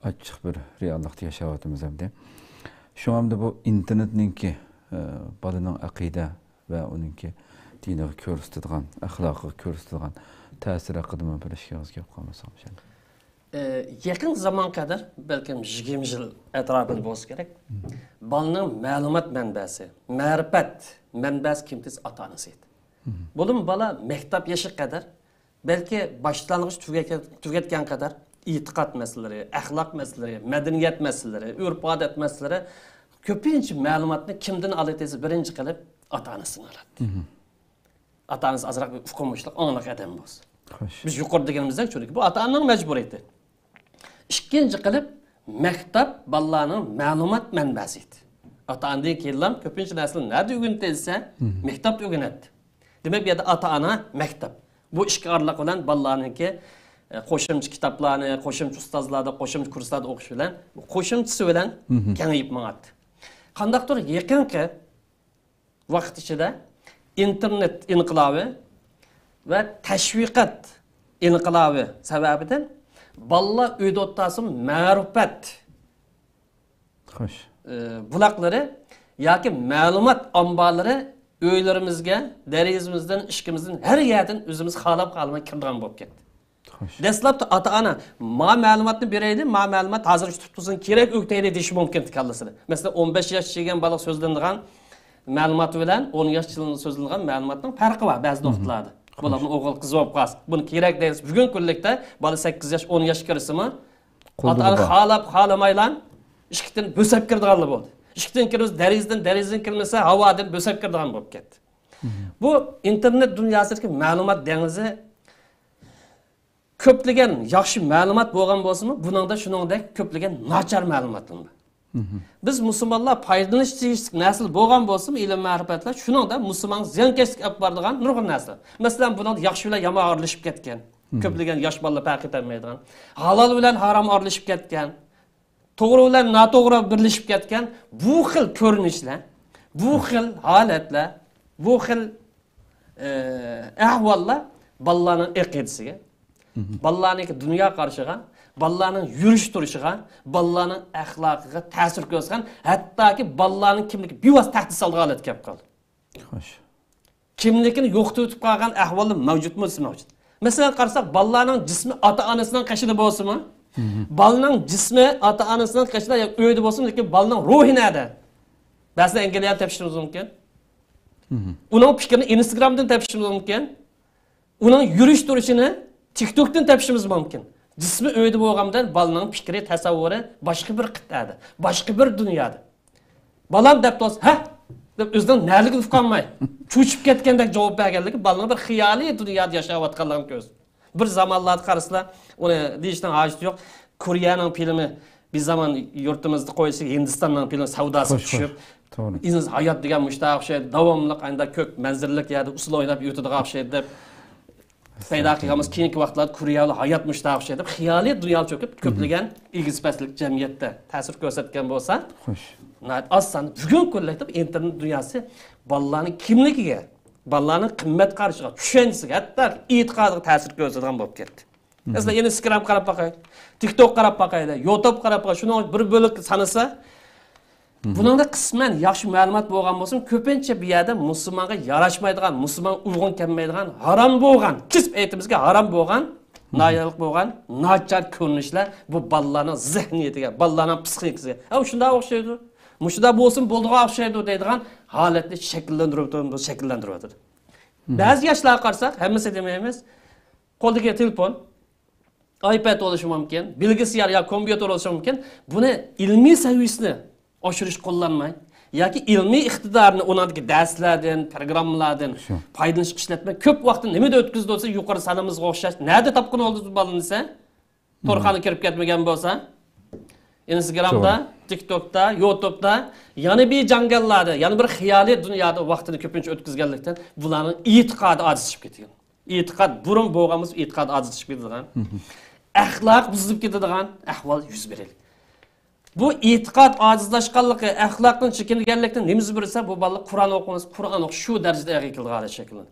ئاچچىق بىر رېئاللىقتا ياشاۋاتىمىز ئەمدى. شۇڭا ئەمدى بۇ ئىنتېرنېتنىڭكى، ئە، بالىنىڭ ئەقىدە ۋە ئۇنىڭكى دىنىغا كۆرسىتىدىغان، ئەخلاقىغا كۆرسىتىدىغان تەسىرى ھەققىدىمۇ بىر ئىككى ئېغىز گەپ قىلمىساڭ شەن. ئە، يېقىن زامانغا قەدەر، بەلكىم يىگىرمە يىل ئەتراپىدا بولسا كېرەك، بالىنىڭ مەلۇمات مەنبەسى، مەرىپەت مەنبەسى كىم دېسە ئاتا-ئانىسى ئىدى. بولۇپمۇ بالا مەكتەپ يېشىغا قەدەر، بەلكى باشلانغۇچ تۈگەتكەن، تۈگەتكەن قەدەر ئېتىقاد مەسىلىلىرى، ئەخلاق مەسىلىلىرى، مەدەنىيەت مەسىلىلىرى، ئۆرپ-ئادەت مەسىلىلىرى، كۆپىنچە مەلۇماتنى كىمدىن ئالىدۇ دېسە، بىرىنچى قىلىپ ئاتا-ئانىسىدىن ئالاتتى. ئاتا-ئانىسى ئازراق بىر ئۇقمۇشلۇق، ئاڭلىق ئادەم بولسا. خوش. بىز يۇقىرىدا دېگىنىمىزدەك، چۈنكى بۇ ئاتا-ئانىنىڭ مەجبۇرىيىتى. ئىككىنچى قىلىپ، مەكتەپ بالىلارنىڭ مەلۇمات مەنبەسى ئىدى. ئاتا-ئانىدىن كېيىنلا كۆپىنچە نەرسىنى نەدە ئۆگىنىدۇ دېسە، مەكتەپتە ئۆگىنەتتى. دېمەك، بۇ يەردە ئاتا-ئانا، مەكتەپ. بۇ ئىككى ئارىلىق بىلەن بالىلارنىڭكى قوشۇمچە كىتابلارنى، قوشۇمچە ئۇستازلاردا، قوشۇمچە كۇرسلاردا ئوقۇش بىلەن، قوشۇمچىسى بىلەن كېڭىيىپ ماڭاتتى. قانداقتۇر يېقىنقى ۋاقىت ئىچىدە ئىنتېرنېت ئىنقىلابى ۋە تەشۋىقات ئىنقىلابى سەۋەبىدىن بالىلار ئۆيدە ئولتۇرسىمۇ مەرىپەت، خوش. ئى، بۇلاقلىرى ياكى مەلۇمات ئامبارلىرى ئۆيلىرىمىزگە، دېرىزىمىزدىن، ئىشىكىمىزدىن، ھەر يەردىن ئۆزىمىز خالاپ خالىماي كىرىدىغان بولۇپ كەتتى. خوش. دەسلەپتە ئاتا-ئانا، ما مەلۇماتنى بېرەيلى، ما مەلۇمات ھازىر تۇتۇپ تۇرسۇن، كېرەك ئۆگىتەيلى دېيىشى مۇمكىن كاللىسىدا. مەسىلەن، ئون بەش ياش چىگەن بالا سۆزلىنىدىغان مەلۇمات بىلەن ئون ياش چىلىنىدا سۆزلىنىدىغان مەلۇماتنىڭ پەرقى بار بەزى نۇقتىلاردا. بولۇپمۇ ئوغۇل قىز بولۇپ قالسا، بۇنى كېرەك دەيسىز. بۈگۈنكى كۈنلۈكتە بالا سەككىز ياش، ئون ياشقا كىرسىمۇ، ئاتا-ئانا خالاپ خالىمايلا ئىشىكتىن بۆسۈپ كىرىدىغانلا بولدى. ئىشىكتىن كىرمىسە، دېرىزىدىن، دېرىزىدىن كىرمىسە، ھاۋادىن بۆسۈپ كىرىدىغان بولۇپ كەتتى. بۇ ئىنتېرنېت دۇنياسىدىكى مەلۇمات دېڭىزى كۆپلىگەن ياخشى مەلۇمات بولغان بولسىمۇ، بۇنىڭدا شۇنىڭدەك كۆپلىگەن ناچار مەلۇماتلار بار. بىز مۇسۇلمانلار پايدىلىنىش تېگىشلىك نەرسىلەر بولغان بولسىمۇ، ئىلىم مەرىپەتلەر، شۇنىڭدا مۇسۇلمانغا زىيانكەشلىك ئېلىپ بارىدىغان نۇرغۇن نەرسىلەر. مەسىلەن، بۇنىڭدا ياخشى بىلەن يامان ئارىلىشىپ كەتكەن. كۆپلىگەن ياش بالىلار پەرق ئېتەلمەيدىغان. ھالال بىلەن ھارام ئارىلىشىپ كەتكەن. توغرا بىلەن ناتوغرا بىرلىشىپ كەتكەن بۇ خىل كۆرۈنۈشلەر، بۇ خىل ھالەتلەر، بۇ خىل، ئە، ئەھۋاللار بالىلارنىڭ ئەقىدىسىگە، بالىلارنىڭكى دۇنيا قارىشىغا، بالىلارنىڭ يۈرۈش تۇرۇشىغا، بالىلارنىڭ ئەخلاقىغا تەسىر كۆرسەتكەن، ھەتتاكى بالىلارنىڭ كىملىكى بىۋاسىتە تەھدىت سالىدىغان ھالەتكە كېلىپ قالدى. خوش. كىملىكىنى يوقىتىۋېتىپ قالغان ئەھۋاللار مەۋجۇتمۇ دېسە مەۋجۇت. مەسىلەن، قارىساق، بالىلارنىڭ جىسمى ئاتا-ئانىسىنىڭ قېشىدا بولسىمۇ، بالىنىڭ جىسمى ئاتا-ئانىسىنىڭ قېشىدا ياكى ئۆيدە بولسىمۇ، لېكىن بالىنىڭ روھى نەدە؟ بەزىدە ئەنگلىيەدىن تېپىشىمىز مۇمكىن. ئۇنىڭ پىكرىنى ئىنستگرامدىن تېپىشىمىز مۇمكىن. ئۇنىڭ يۈرۈش تۇرۇشىنى تىكتوكتىن تېپىشىمىز مۇمكىن. جىسمى ئۆيدە بولغان بىلەن بالىنىڭ پىكرى، تەسەۋۋۇرى باشقا بىر قىتئەدە، باشقا بىر دۇنيادا. بالام دەپ تۇرسا، ھە دەپ ئۆزىنىڭ نەلىكىنى ئۇقالماي، چۆچۈپ كەتكەندەك جاۋاب بەرگەنلىكى بالىنىڭ بىر خىيالىي دۇنيادا ياشاۋاتقانلىقىنى كۆرسىتىدۇ. بىر زامانلاردا قارىسىلا، ئۇنى دېيىشنىڭ ھاجىتى يوق. كورېيەنىڭ فىلىمى بىر زامان يۇرتىمىزدا قويسا، ھىندىستاننىڭ فىلىمى سەۋداسىغا خوش، خوش. چۈشۈپ، توغرا. ئىنسان ھايات دېگەن مۇشۇنداق ئوخشايدۇ، داۋاملىق ئانداق كۆك مەنزىرىلىك يەردە ئۇسسۇل ئويناپ يۈرىدىغان ئوخشايدۇ دەپ پەيدا قىلغانمىز. كېيىنكى ۋاقىتلاردا كورېيەلىك ھايات مۇشۇنداق ئوخشايدۇ دەپ خىيالىي دۇنياغا چۆكۈپ، كۆپلىگەن ئېگىز-پەسلىك جەمئىيەتتە تەسىر كۆرسەتكەن بولسا، خوش. ناھايىتى ئاز ساندا بۈگۈنكى كۈنلەردە ئىنتېرنېت دۇنياسى بالىلارنىڭ كىملىكىگە، بالىلارنىڭ قىممەت قارىشىغا، چۈشەنچىسىگە، ھەتتا ئېتىقادىغا تەسىر كۆرسىتىدىغان بولۇپ كەتتى. مەسىلەن، ئىنستگرام قاراپ باقايلى، تىكتوك قاراپ باقايلى، يۇتۇب قاراپ باقايلى، شۇنىڭ بىر بۆلەك سانىسا، بۇنىڭدا قىسمەن ياخشى مەلۇمات بولغان بولسىمۇ، كۆپىنچە بۇ يەردە مۇسۇلمانغا ياراشمايدىغان، مۇسۇلمانغا ئۇيغۇن كەلمەيدىغان، ھارام بولغان، كېسىپ ئېيتىمىزكى، ھارام بولغان، ناھەقلىق بولغان ناچار كۆرۈنۈشلەر بۇ بالىلارنىڭ زېھنىيىتىگە، بالىلارنىڭ پسىخىكىسىگە، ھە، شۇنداق ئوخشايدۇ، مۇشۇنداق بولسىمۇ بولىدىغان ئوخشايدۇ دەيدىغان ھالەتنى شەكىللەندۈرۈۋېتىۋاتىدۇ، شەكىللەندۈرۈۋاتىدۇ. بەزى ياشلارغا قارىساق، ھەممىسى دېمەيمىز، قولدىكى تېلېفون، ئايپەد بولۇشى مۇمكىن، بىلگىسىيار يا كومپيۇتېر بولۇشى مۇمكىن. بۇنى ئىلمىي سەۋىيىسىنى ئاشۇرۇش قوللانماي ياكى ئىلمىي ئىقتىدارىنى ئۇنىڭدىكى دەرسلەردىن، پروگراممىلاردىن شۇ. پايدىلىنىش ئىشلەتمەي، كۆپ ۋاقتىنى نېمىدە ئۆتكۈزىدۇ دېسە، يۇقىرى سانىمىزغا ئوخشاش، نەدە تاپقىلى بولىدۇ بۇ بالىنى دېسە، تورخانىغا كىرىپ كەتمىگەن بولسا، ئىنستگرامدا، توغرا. تىكتوكتا، يۇتۇبتا، يەنە بىر جاڭگاللاردا، يەنە بىر خىيالىي دۇنيادا ۋاقتىنى كۆپىنچە ئۆتكۈزگەنلىكتىن، بۇلارنىڭ ئېتىقادى ئاجىزلىشىپ كېتىدىكەن. ئېتىقاد بۇرۇن بولغان بولسا، ئېتىقاد ئاجىزلىشىپ كېتىدىغان، ئەخلاق بۇزۇلۇپ كېتىدىغان ئەھۋال يۈز بېرىدۇ. بۇ ئېتىقاد ئاجىزلاشقانلىقى، ئەخلاقتىن چېكىنگەنلىكتىن نېمە يۈز بېرىسە، بۇ بالىلار قۇرئان ئوقۇمىسا، قۇرئان ئوقۇش شۇ دەرىجىدە ئېغىر كېلىدىغان ھالەت شەكىللىنىدۇ.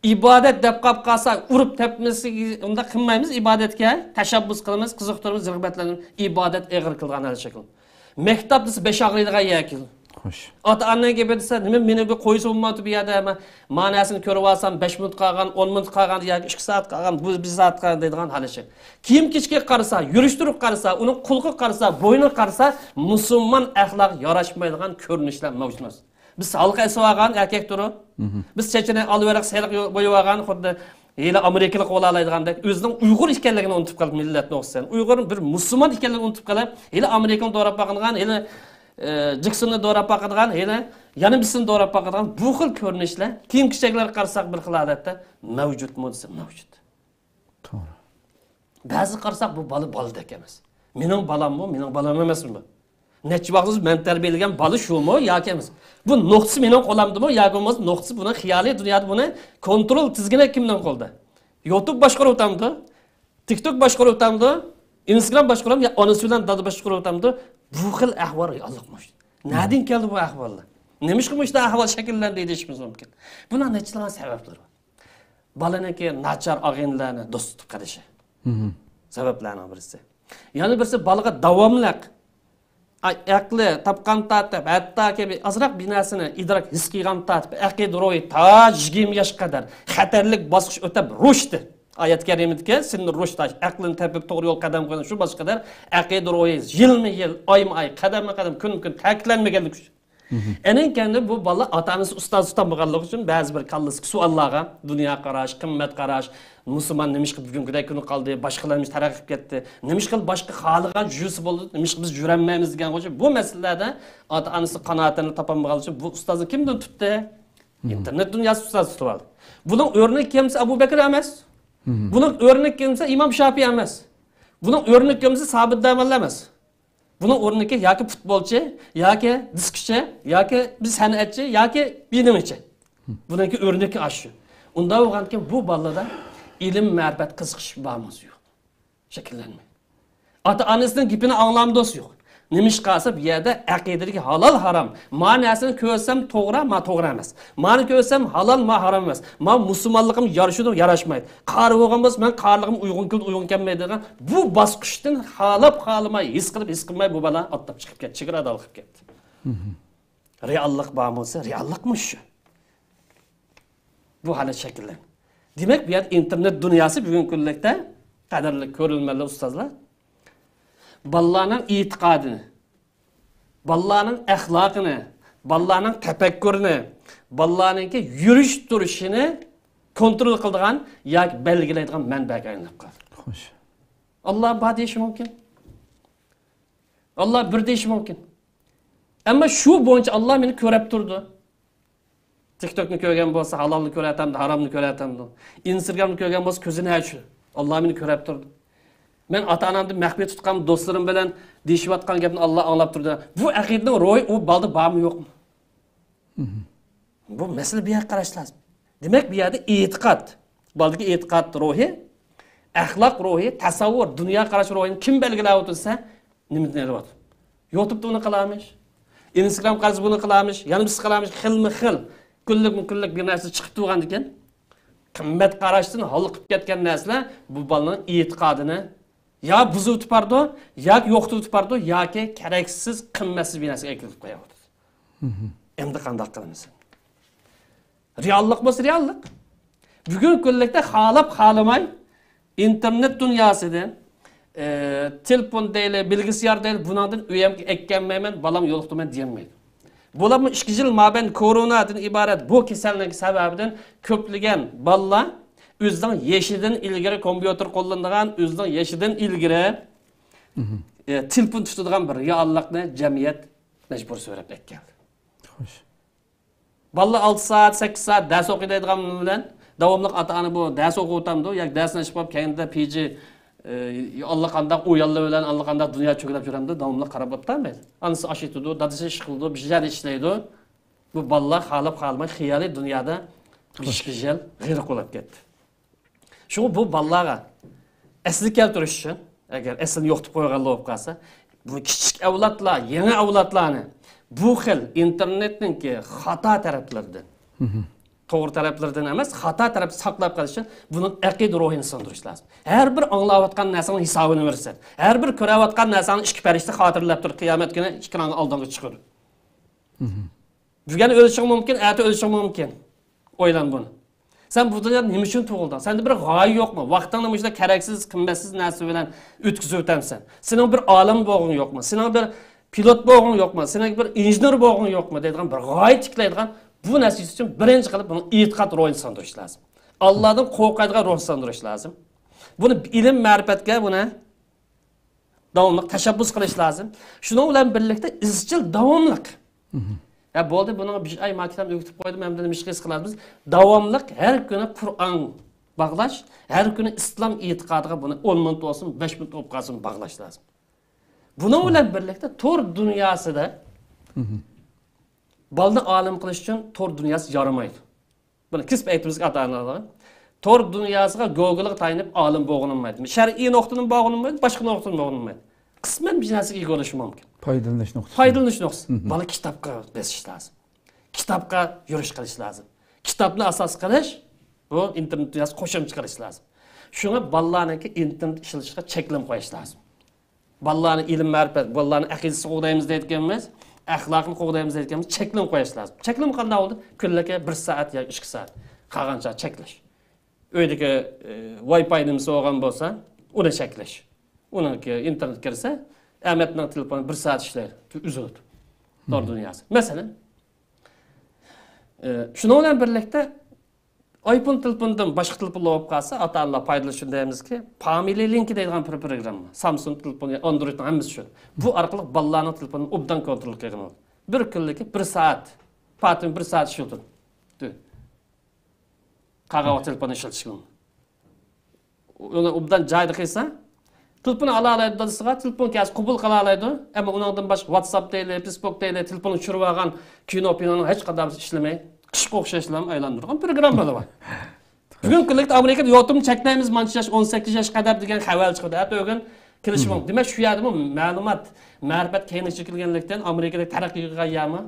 ئىبادەت دەپ قاپ قالسا، ئۇرۇپ تەپمىسىگە ئۇنداق قىلمايمىز، ئىبادەتكە تەشەببۇس قىلىمىز، قىزىقتۇرىمىز، رىغبەتلەندۈرىمىز، ئىبادەت ئېغىر كېلىدىغان ھالەت شەكىللىنىدۇ. مەكتەپ دېسە، بەش ئاغرىيدىغان يەر كېلىدۇ. خوش. ئاتا-ئانىنىڭ گېپى دېسە، نېمە مېنى بىر قويسا بولمامتى بۇ يەردە؟ ما-، مانەسىنى كۆرۈۋالسام، بەش مىنۇت قالغان، ئون مىنۇت قالغان ياكى ئىككى سائەت قالغان، بۇ بىر سائەت قالغان دەيدىغان ھالەت شەكىل. كىيىم-كېچىكىگە قارىسا، يۈرۈش-تۇرۇققا قارىسا، ئۇنىڭ قۇلىقىغا قارىسا، بوينىغا قارىسا، مۇسۇلمان ئەخلاققا ياراشمايدىغان كۆرۈنۈشلەر مەۋجۇت ئەمەس. بىز ھالقا ئېسىۋالغان ئەركەك تۇرۇپ، بىز چېچىنى ئالىۋېرىق سېرىق بويىۋالغان، خۇددى ھېلى ئامېرىكىلىق بولالايدىغاندەك، ئۆزىنىڭ ئۇيغۇر ئىكەنلىكىنى ئۇنتۇپ قېلىپ، مىللەتنى ئوخشىسەن، ئۇيغۇر بىر مۇسۇلمان ئىكەنلىكىنى ئۇنتۇپ قېلىپ، ھېلى ئامېرىكىنى دوراپ باقىدىغان، ھېلى، ئە، جېكسوننى دوراپ باقىدىغان، ھېلى يەنە بىرسىنى دوراپ باقىدىغان بۇ خىل كۆرۈنۈشلەر كىيىم-كېچەكلەرگە قارىساق بىر خىل ھالەتتە مەۋجۇتمۇ دېسە مەۋجۇت. توغرا. بەزى قارىساق، بۇ بالا بالىدەك ئەمەس. مېنىڭ بالاممۇ، مېنىڭ بالام ئەمەسمۇ بۇ؟ نەچچە ۋاقىت مەن تەربىيەلىگەن بالا شۇمۇ ياكى ئەمەس؟ بۇ نۇقتىسى مېنىڭ قولامدىمۇ ياكى بولمىسا نۇقتىسى بۇنىڭ خىيالىي دۇنيادا بۇنى كونترول تىزگىنى كىمنىڭ قولىدا؟ يۇتۇب باشقۇرۇۋاتامدۇ؟ تىك توك باشقۇرۇۋاتامدۇ؟ ئىنستاگرام باشقۇرامدۇ يا ئانىسى بىلەن دادا باشقۇرۇۋاتامدۇ؟ بۇ خىل ئەھۋال رېئاللىقمۇ؟ نەدىن كەلدى بۇ ئەھۋاللار؟ نېمىشقا مۇشۇنداق ئەھۋال شەكىللەندى دېيىشىمىز مۇمكىن. بۇنىڭ نەچچىلىغان سەۋەبلىرى بار. بالىنىڭكى ناچار ئاغىنىلەرنى دوست تۇتۇپ قېلىشى. سەۋەبلەرنىڭ بىرسى. يەنە بىرسى بالىغا داۋاملىق ئەقلى تاپقان تارتىپ، ھەتتاكى بىر ئازراق بىر نەرسىنى ئىدراك ھېس قىلغان تارتىپ، ئەقىدە روھى تا يىگىرمە ياشقا قەدەر خەتەرلىك باسقۇچ ئۆتەپ رۇشدى. ئايەت كەرىمىدىكى سىننى رۇشد، ئەقلىنى تېپىپ توغرا يول قەدەم قويغان شۇ باسقۇچ قەدەر ئەقىدە روھى يىلمۇ يىل، ئايمۇ ئاي، قەدەممۇ قەدەم، كۈنمۇ كۈن تەكىتلەنمىگەنلىكى ئۈچۈن. ئەنىڭ كەينىدىن بۇ بالىلار ئاتا ئانىسى ئۇستاز تۇتالمىغانلىقى ئۈچۈن بەزى بىر كاللىسىدىكى سوئاللارغا، دۇنيا قاراش، قىممەت قاراش، مۇسۇلمان نېمىشقا بۈگۈنكىدەك كۈنى قالدى، باشقىلار نېمىشقا تەرەققىي قىلىپ كەتتى، نېمىشقا باشقا خالىغان جۈرىسى بولدى، نېمىشقا بىز جۈرەلمەيمىز دېگەن بويىچە بۇ مەسىلىلەردە ئاتا ئانىسى قانائەتنى تاپالمىغانلىقى ئۈچۈن بۇ ئۇستازنى كىمدىن تۇتتى؟ ئىنتېرنېت دۇنياسى ئۇستاز تۇتۇۋالدى. بۇنىڭ ئۆرنىكى كىم دېسە ئەبۇ بەكرى ئەمەس. بۇنىڭ ئۆرنىكى كىم دېسە ئىمام شاپىي ئەمەس. بۇنىڭ ئۆرنىكى كىم دېسە سابىت دەمەللا ئەمەس. بۇنىڭ ئورنىدىكى ياكى پۇتبولچى، ياكى دىسكچى، ياكى بىر سەنئەتچى، ياكى بىر نېمىچى. بۇنىڭكى ئۆرنىكى ئاشۇ. ئۇنداق بولغاندىكىن بۇ بالىلاردا ئىلىم، مەرىپەت، قىزىقىش بارمۇ يوق؟ شەكىللەنمەيدۇ. ئاتا ئانىسىنىڭ گېپىنى ئاڭلامدۇ يوق؟ نېمىشقا دېسە بۇ يەردە ئەقىدىدىكى ھالال ھارام، ما نەرسىنى كۆرسەم توغرا، ما توغرا ئەمەس. مانى كۆرسەم ھالال، ما ھارام ئەمەس. ما مۇسۇلمانلىقىم يارىشىدۇ، ياراشمايدۇ. قارى بولغان بولسا مەن قارىلىقىم ئۇيغۇن كېلىدۇ، ئۇيغۇن كەلمەيدۇ دېگەن بۇ باسقۇچتىن خالاپ خالىماي، ھېس قىلىپ ھېس قىلماي بۇ بالا ئاتلاپ چىقىپ كەتتى، چېگرا ئادال قىلىپ كەتتى. رېئاللىق بارمۇ دېسە رېئاللىقمۇ شۇ. بۇ ھالەت شەكىللەندى. دېمەك بۇ يەردە ئىنتېرنېت دۇنياسى بۈگۈنكى كۈنلۈكتە قەدىرلىك كۆرۈرمەنلەر، ئۇستازلار، بالىلارنىڭ ئېتىقادىنى، بالىلارنىڭ ئەخلاقىنى، بالىلارنىڭ تەپەككۇرىنى، بالىلارنىڭكى يۈرۈش تۇرۇشىنى كونترول قىلىدىغان ياكى بەلگىلەيدىغان مەنبەگە ئايلىنىپ قالدى. خوش. ئاللا بار دېيىشى مۇمكىن. ئاللا بىر دېيىشى مۇمكىن. ئەمما شۇ بويىچە ئاللا مېنى كۆرەپ تۇرىدۇ. تىك توكنى كۆرگەن بولسا ھالالنى كۆرەتەمدۇ، ھارامنى كۆرەتەمدۇ؟ ئىنستاگرامنى كۆرگەن بولسا كۆزىنى ئەچىدۇ. ئاللا مېنى كۆرەپ تۇرىدۇ. مەن ئاتا ئانامدىن مەخپىي تۇتقان دوستلىرىم بىلەن دېيىشىۋاتقان گەپنى ئاللا ئاڭلاپ تۇرىدۇ. بۇ ئەقىدىنىڭ روھى ئۇ بالىدا بارمۇ يوقمۇ؟ بۇ مەسىلە بۇ يەرگە قاراش لازىم. دېمەك بۇ يەردە ئېتىقاد، بالىدىكى ئېتىقاد روھى، ئەخلاق روھى، تەسەۋۋۇر، دۇنيا قاراش روھىنى كىم بەلگىلەۋاتىدۇ دېسە، نېمىدىن ئېلىۋاتىدۇ؟ يۇتۇبتا بۇنى قىلارمىش، ئىنستاگرام قارىسا بۇنى قىلارمىش، يەنە بىرسى قىلارمىش، خىلمۇ خىل، كۈنلۈكمۇ كۈنلۈك بىر نەرسە چىقىپ تۇرغاندىكىن، قىممەت قاراشتىن ھالقىپ كەتكەن نەرسىلەر بۇ بالىنىڭ ئېتىقادىنى يا بۇزۇۋېتىپ بارىدۇ، ياكى يوقىتىۋېتىپ بارىدۇ، ياكى كېرەكسىز، قىممەتسىز بىر نەرسىگە ئەكېلىپ قويۇۋاتىدۇ. ئەمدى قانداق قىلىمىز؟ رېئاللىق بولسا رېئاللىق. بۈگۈنكى كۈنلۈكتە خالاپ خالىماي ئىنتېرنېت دۇنياسىدىن، ئى، تېلېفون دەيلى، بىلگىسيار دەيلى، بۇنىڭدىن ئۆيەمگە ئەكەلمەيمەن، بالام يولۇقتۇرىمەن دېيەلمەيدۇ. بولۇپمۇ ئىككى يىل مابەينىدە كورونادىن ئىبارەت بۇ كېسەلنىڭ سەۋەبىدىن كۆپلىگەن بالىلار ئۆزىنىڭ يېشىدىن ئىلگىرى كومپيۇتېر قوللىنىدىغان، ئۆزىنىڭ يېشىدىن ئىلگىرى، ئى، تېلېفون تۇتىدىغان بىر رېئاللىقنى جەمئىيەت مەجبۇر سۆرەپ ئەكەلدى. خوش. بالىلار ئالتە سائەت، سەككىز سائەت دەرس ئوقۇيدىغان بىلەن داۋاملىق ئاتا-ئانا بۇ دەرس ئوقۇۋاتامدۇ ياكى دەرسىنى ئېچىپ قويۇپ، كەينىدە پىجى، ئى، ئاللىقانداق ئۇيانلار بىلەن ئاللىقانداق دۇنيا چۆگىلەپ يۈرەمدۇ، داۋاملىق قاراپ ئولتۇرمايدۇ. ئانىسى ئاش ئېتىدۇ، دادىسى ئىش قىلىدۇ، بىر يەردە ئىشلەيدۇ. بۇ بالىلار خالاپ خالىماي خىيالىي دۇنيادا بىر ئىككى يىل غېرق بولۇپ كەتتى. شۇڭا بۇ بالىلارغا ئەسلىگە كەلتۈرۈش ئۈچۈن، ئەگەر ئەسلىنى يوقىتىپ قويغانلا بولۇپ قالسا، بۇ كىچىك ئەۋلادلار، يېڭى ئەۋلادلارنى بۇ خىل ئىنتېرنېتنىڭكى خاتا تەرەپلىرىدىن، توغرا تەرەپلىرىدىن ئەمەس، خاتا تەرەپتىن ساقلاپ قېلىش ئۈچۈن بۇنىڭ ئەقىدە روھىنى سىڭدۈرۈش لازىم. ھەر بىر ئاڭلاۋاتقان نەرسىڭنىڭ ھېسابىنى بېرىسەن. ھەر بىر كۆرۈۋاتقان نەرسەڭنى ئىككى پەرىشتە خاتىرىلەپ تۇرىدۇ، قىيامەت كۈنى ئېكرانغا ئالدىڭغا چىقىدۇ. بۈگۈن ئۆلۈشۈڭ مۇمكىن، ئەتە ئۆلۈشۈڭ مۇمكىن. ئويلان بۇنى. سەن بۇ دۇنيادا نېمە ئۈچۈن تۇغۇلدۇڭ؟ سەندە بىر غايە يوقمۇ؟ ۋاقتىڭنى مۇشۇنداق كېرەكسىز، قىممەتسىز نەرسە بىلەن ئۆتكۈزۈۋېتەمسەن؟ سېنىڭ بىر ئالىم بولغۇڭ يوقمۇ؟ سېنىڭ بىر پىلوت بولغۇڭ يوقمۇ؟ سېنىڭ بىر ئىنژېنېر بولغۇڭ يوقمۇ؟ دەيدىغان بىر غايە تىكلەيدىغان بۇ نەرسە ئۈچۈن بىرىنچى قىلىپ بۇنىڭ ئېتىقاد روھىنى سىڭدۈرۈش لازىم. ئاللادىن قورقايدىغان روھ سىڭدۈرۈش لازىم. بۇنى ئىلىم، مەرىپەتكە بۇنى داۋاملىق تەشەببۇس قىلىش لازىم. شۇنىڭ بىلەن بىرلىكتە ئىزچىل داۋاملىق. ھە، بولدى، بۇنىڭغا بىر ئاي ما كىتابنى ئۆگىتىپ قويدۇم، ئەمدى نېمە ئىش قىلىش قىلىمىز؟ داۋاملىق ھەر كۈنى قۇرئان باغلاش، ھەر كۈنى ئىسلام ئېتىقادىغا بۇنى ئون مىنۇت بولسۇن، بەش مىنۇت بولۇپ قالسۇن باغلاش لازىم. بۇنىڭ بىلەن بىرلىكتە تور دۇنياسىدا بالىنى ئالىم قىلىش ئۈچۈن تور دۇنياسى يارىمايدۇ. بۇنى كېسىپ ئېيتىمىزكى ئاتا-ئانىلارغا. تور دۇنياسىغا، گوگلغا تايىنىپ ئالىم بولغىلى بولمايدۇ. شەرئىي نۇقتىدىن بولغىلى بولمايدۇ، باشقا نۇقتىدىن بولغىلى بولمايدۇ. قىسمەن بىر نەرسىگە ئىگە بولۇشى مۇمكىن. پايدىلىنىش نۇقتىسى. پايدىلىنىش نۇقتىسى. بالا كىتابقا بېسىش لازىم. كىتابقا يۈرۈش قىلىش لازىم. كىتابنى ئاساس قىلىش، بۇ ئىنتېرنېت دۇنياسىغا قوشۇمچە قىلىش لازىم. شۇڭا بالىلارنىڭكى ئىنتېرنېت ئىشلىتىشىغا چەكلىمە قويۇش لازىم. بالىلارنى ئىلىم مەرىپەت، بالىلارنى ئەقىدىسىنى قوغدايمىز دەيدىكەنمىز، ئەخلاقىنى قوغدايمىز دەيدىكەنمىز، چەكلىمە قويۇش لازىم. چەكلىمە قانداق بولدى؟ كۈنلۈكى بىر سائەت يا ئىككى سائەت. قالغان چاغ چەكلەش. ئۆيدىكى، ئى، ۋاي پاي نېمىسى بولغان بولسا، ئۇنى چەكلەش. ئۇنىڭكى ئىنتېرنېت كىرسە، ئەمەتنىڭ تېلېفونى بىر سائەت ئىشلەيدۇ، ئۈزۈلىدۇ. تور دۇنياسى. مەسىلەن، ئى، شۇنىڭ بىلەن بىرلىكتە، ئايفون تېلېفوندىن باشقا تېلېفونلار بولۇپ قالسا، ئاتا-ئانىلار پايدىلىنىشىنى دەيمىزكى، فامىلى لىنكى دەيدىغان بىر پروگرامما. سامسۇڭ تېلېفونى، ئاندرويدنىڭ ھەممىسى شۇ. بۇ ئارقىلىق بالىلارنىڭ تېلېفونىنى ئوبدان كونترول قىلغىلى بولىدۇ. بىر كۈنلۈكى بىر سائەت، پاتىمى بىر سائەت ئىشلىتىدۇ. قالغان ۋاقىت تېلېفوننى ئىشلىتىشكە بولمايدۇ. ئۇنى ئوبدان جايىدا قىلسا، تېلېفون ئالالايدۇ دادىسىغا، تېلېفون كەلسە قوبۇل قىلالايدۇ. ئەمما ئۇنىڭدىن باشقا ۋاتساپ دەيلى، فېيسبۇك دەيلى، تېلېفوننى چۈشۈرۈۋالغان، كىنو پىنونىڭ ھېچقانداق بىرسى ئىشلىمەي، قىشقا ئوخشاشلا ئايلاندۇرغان پروگراممىلار بار. بۈگۈنكى كۈنلۈكتە ئامېرىكىدا يوتۇمنى چەكلەيمىز، مانچە ياش، ئون سەككىز ياشقا قەدەر دېگەن خەۋەر چىقىدۇ. ئەتە ئۆگۈن كېلىشى مۇمكىن. دېمەك، شۇ يەردىمۇ مەلۇمات، مەرىپەت كەينىگە چېكىنگەنلىكتىن، ئامېرىكىدەك تەرەققىي قىلغان يەرمۇ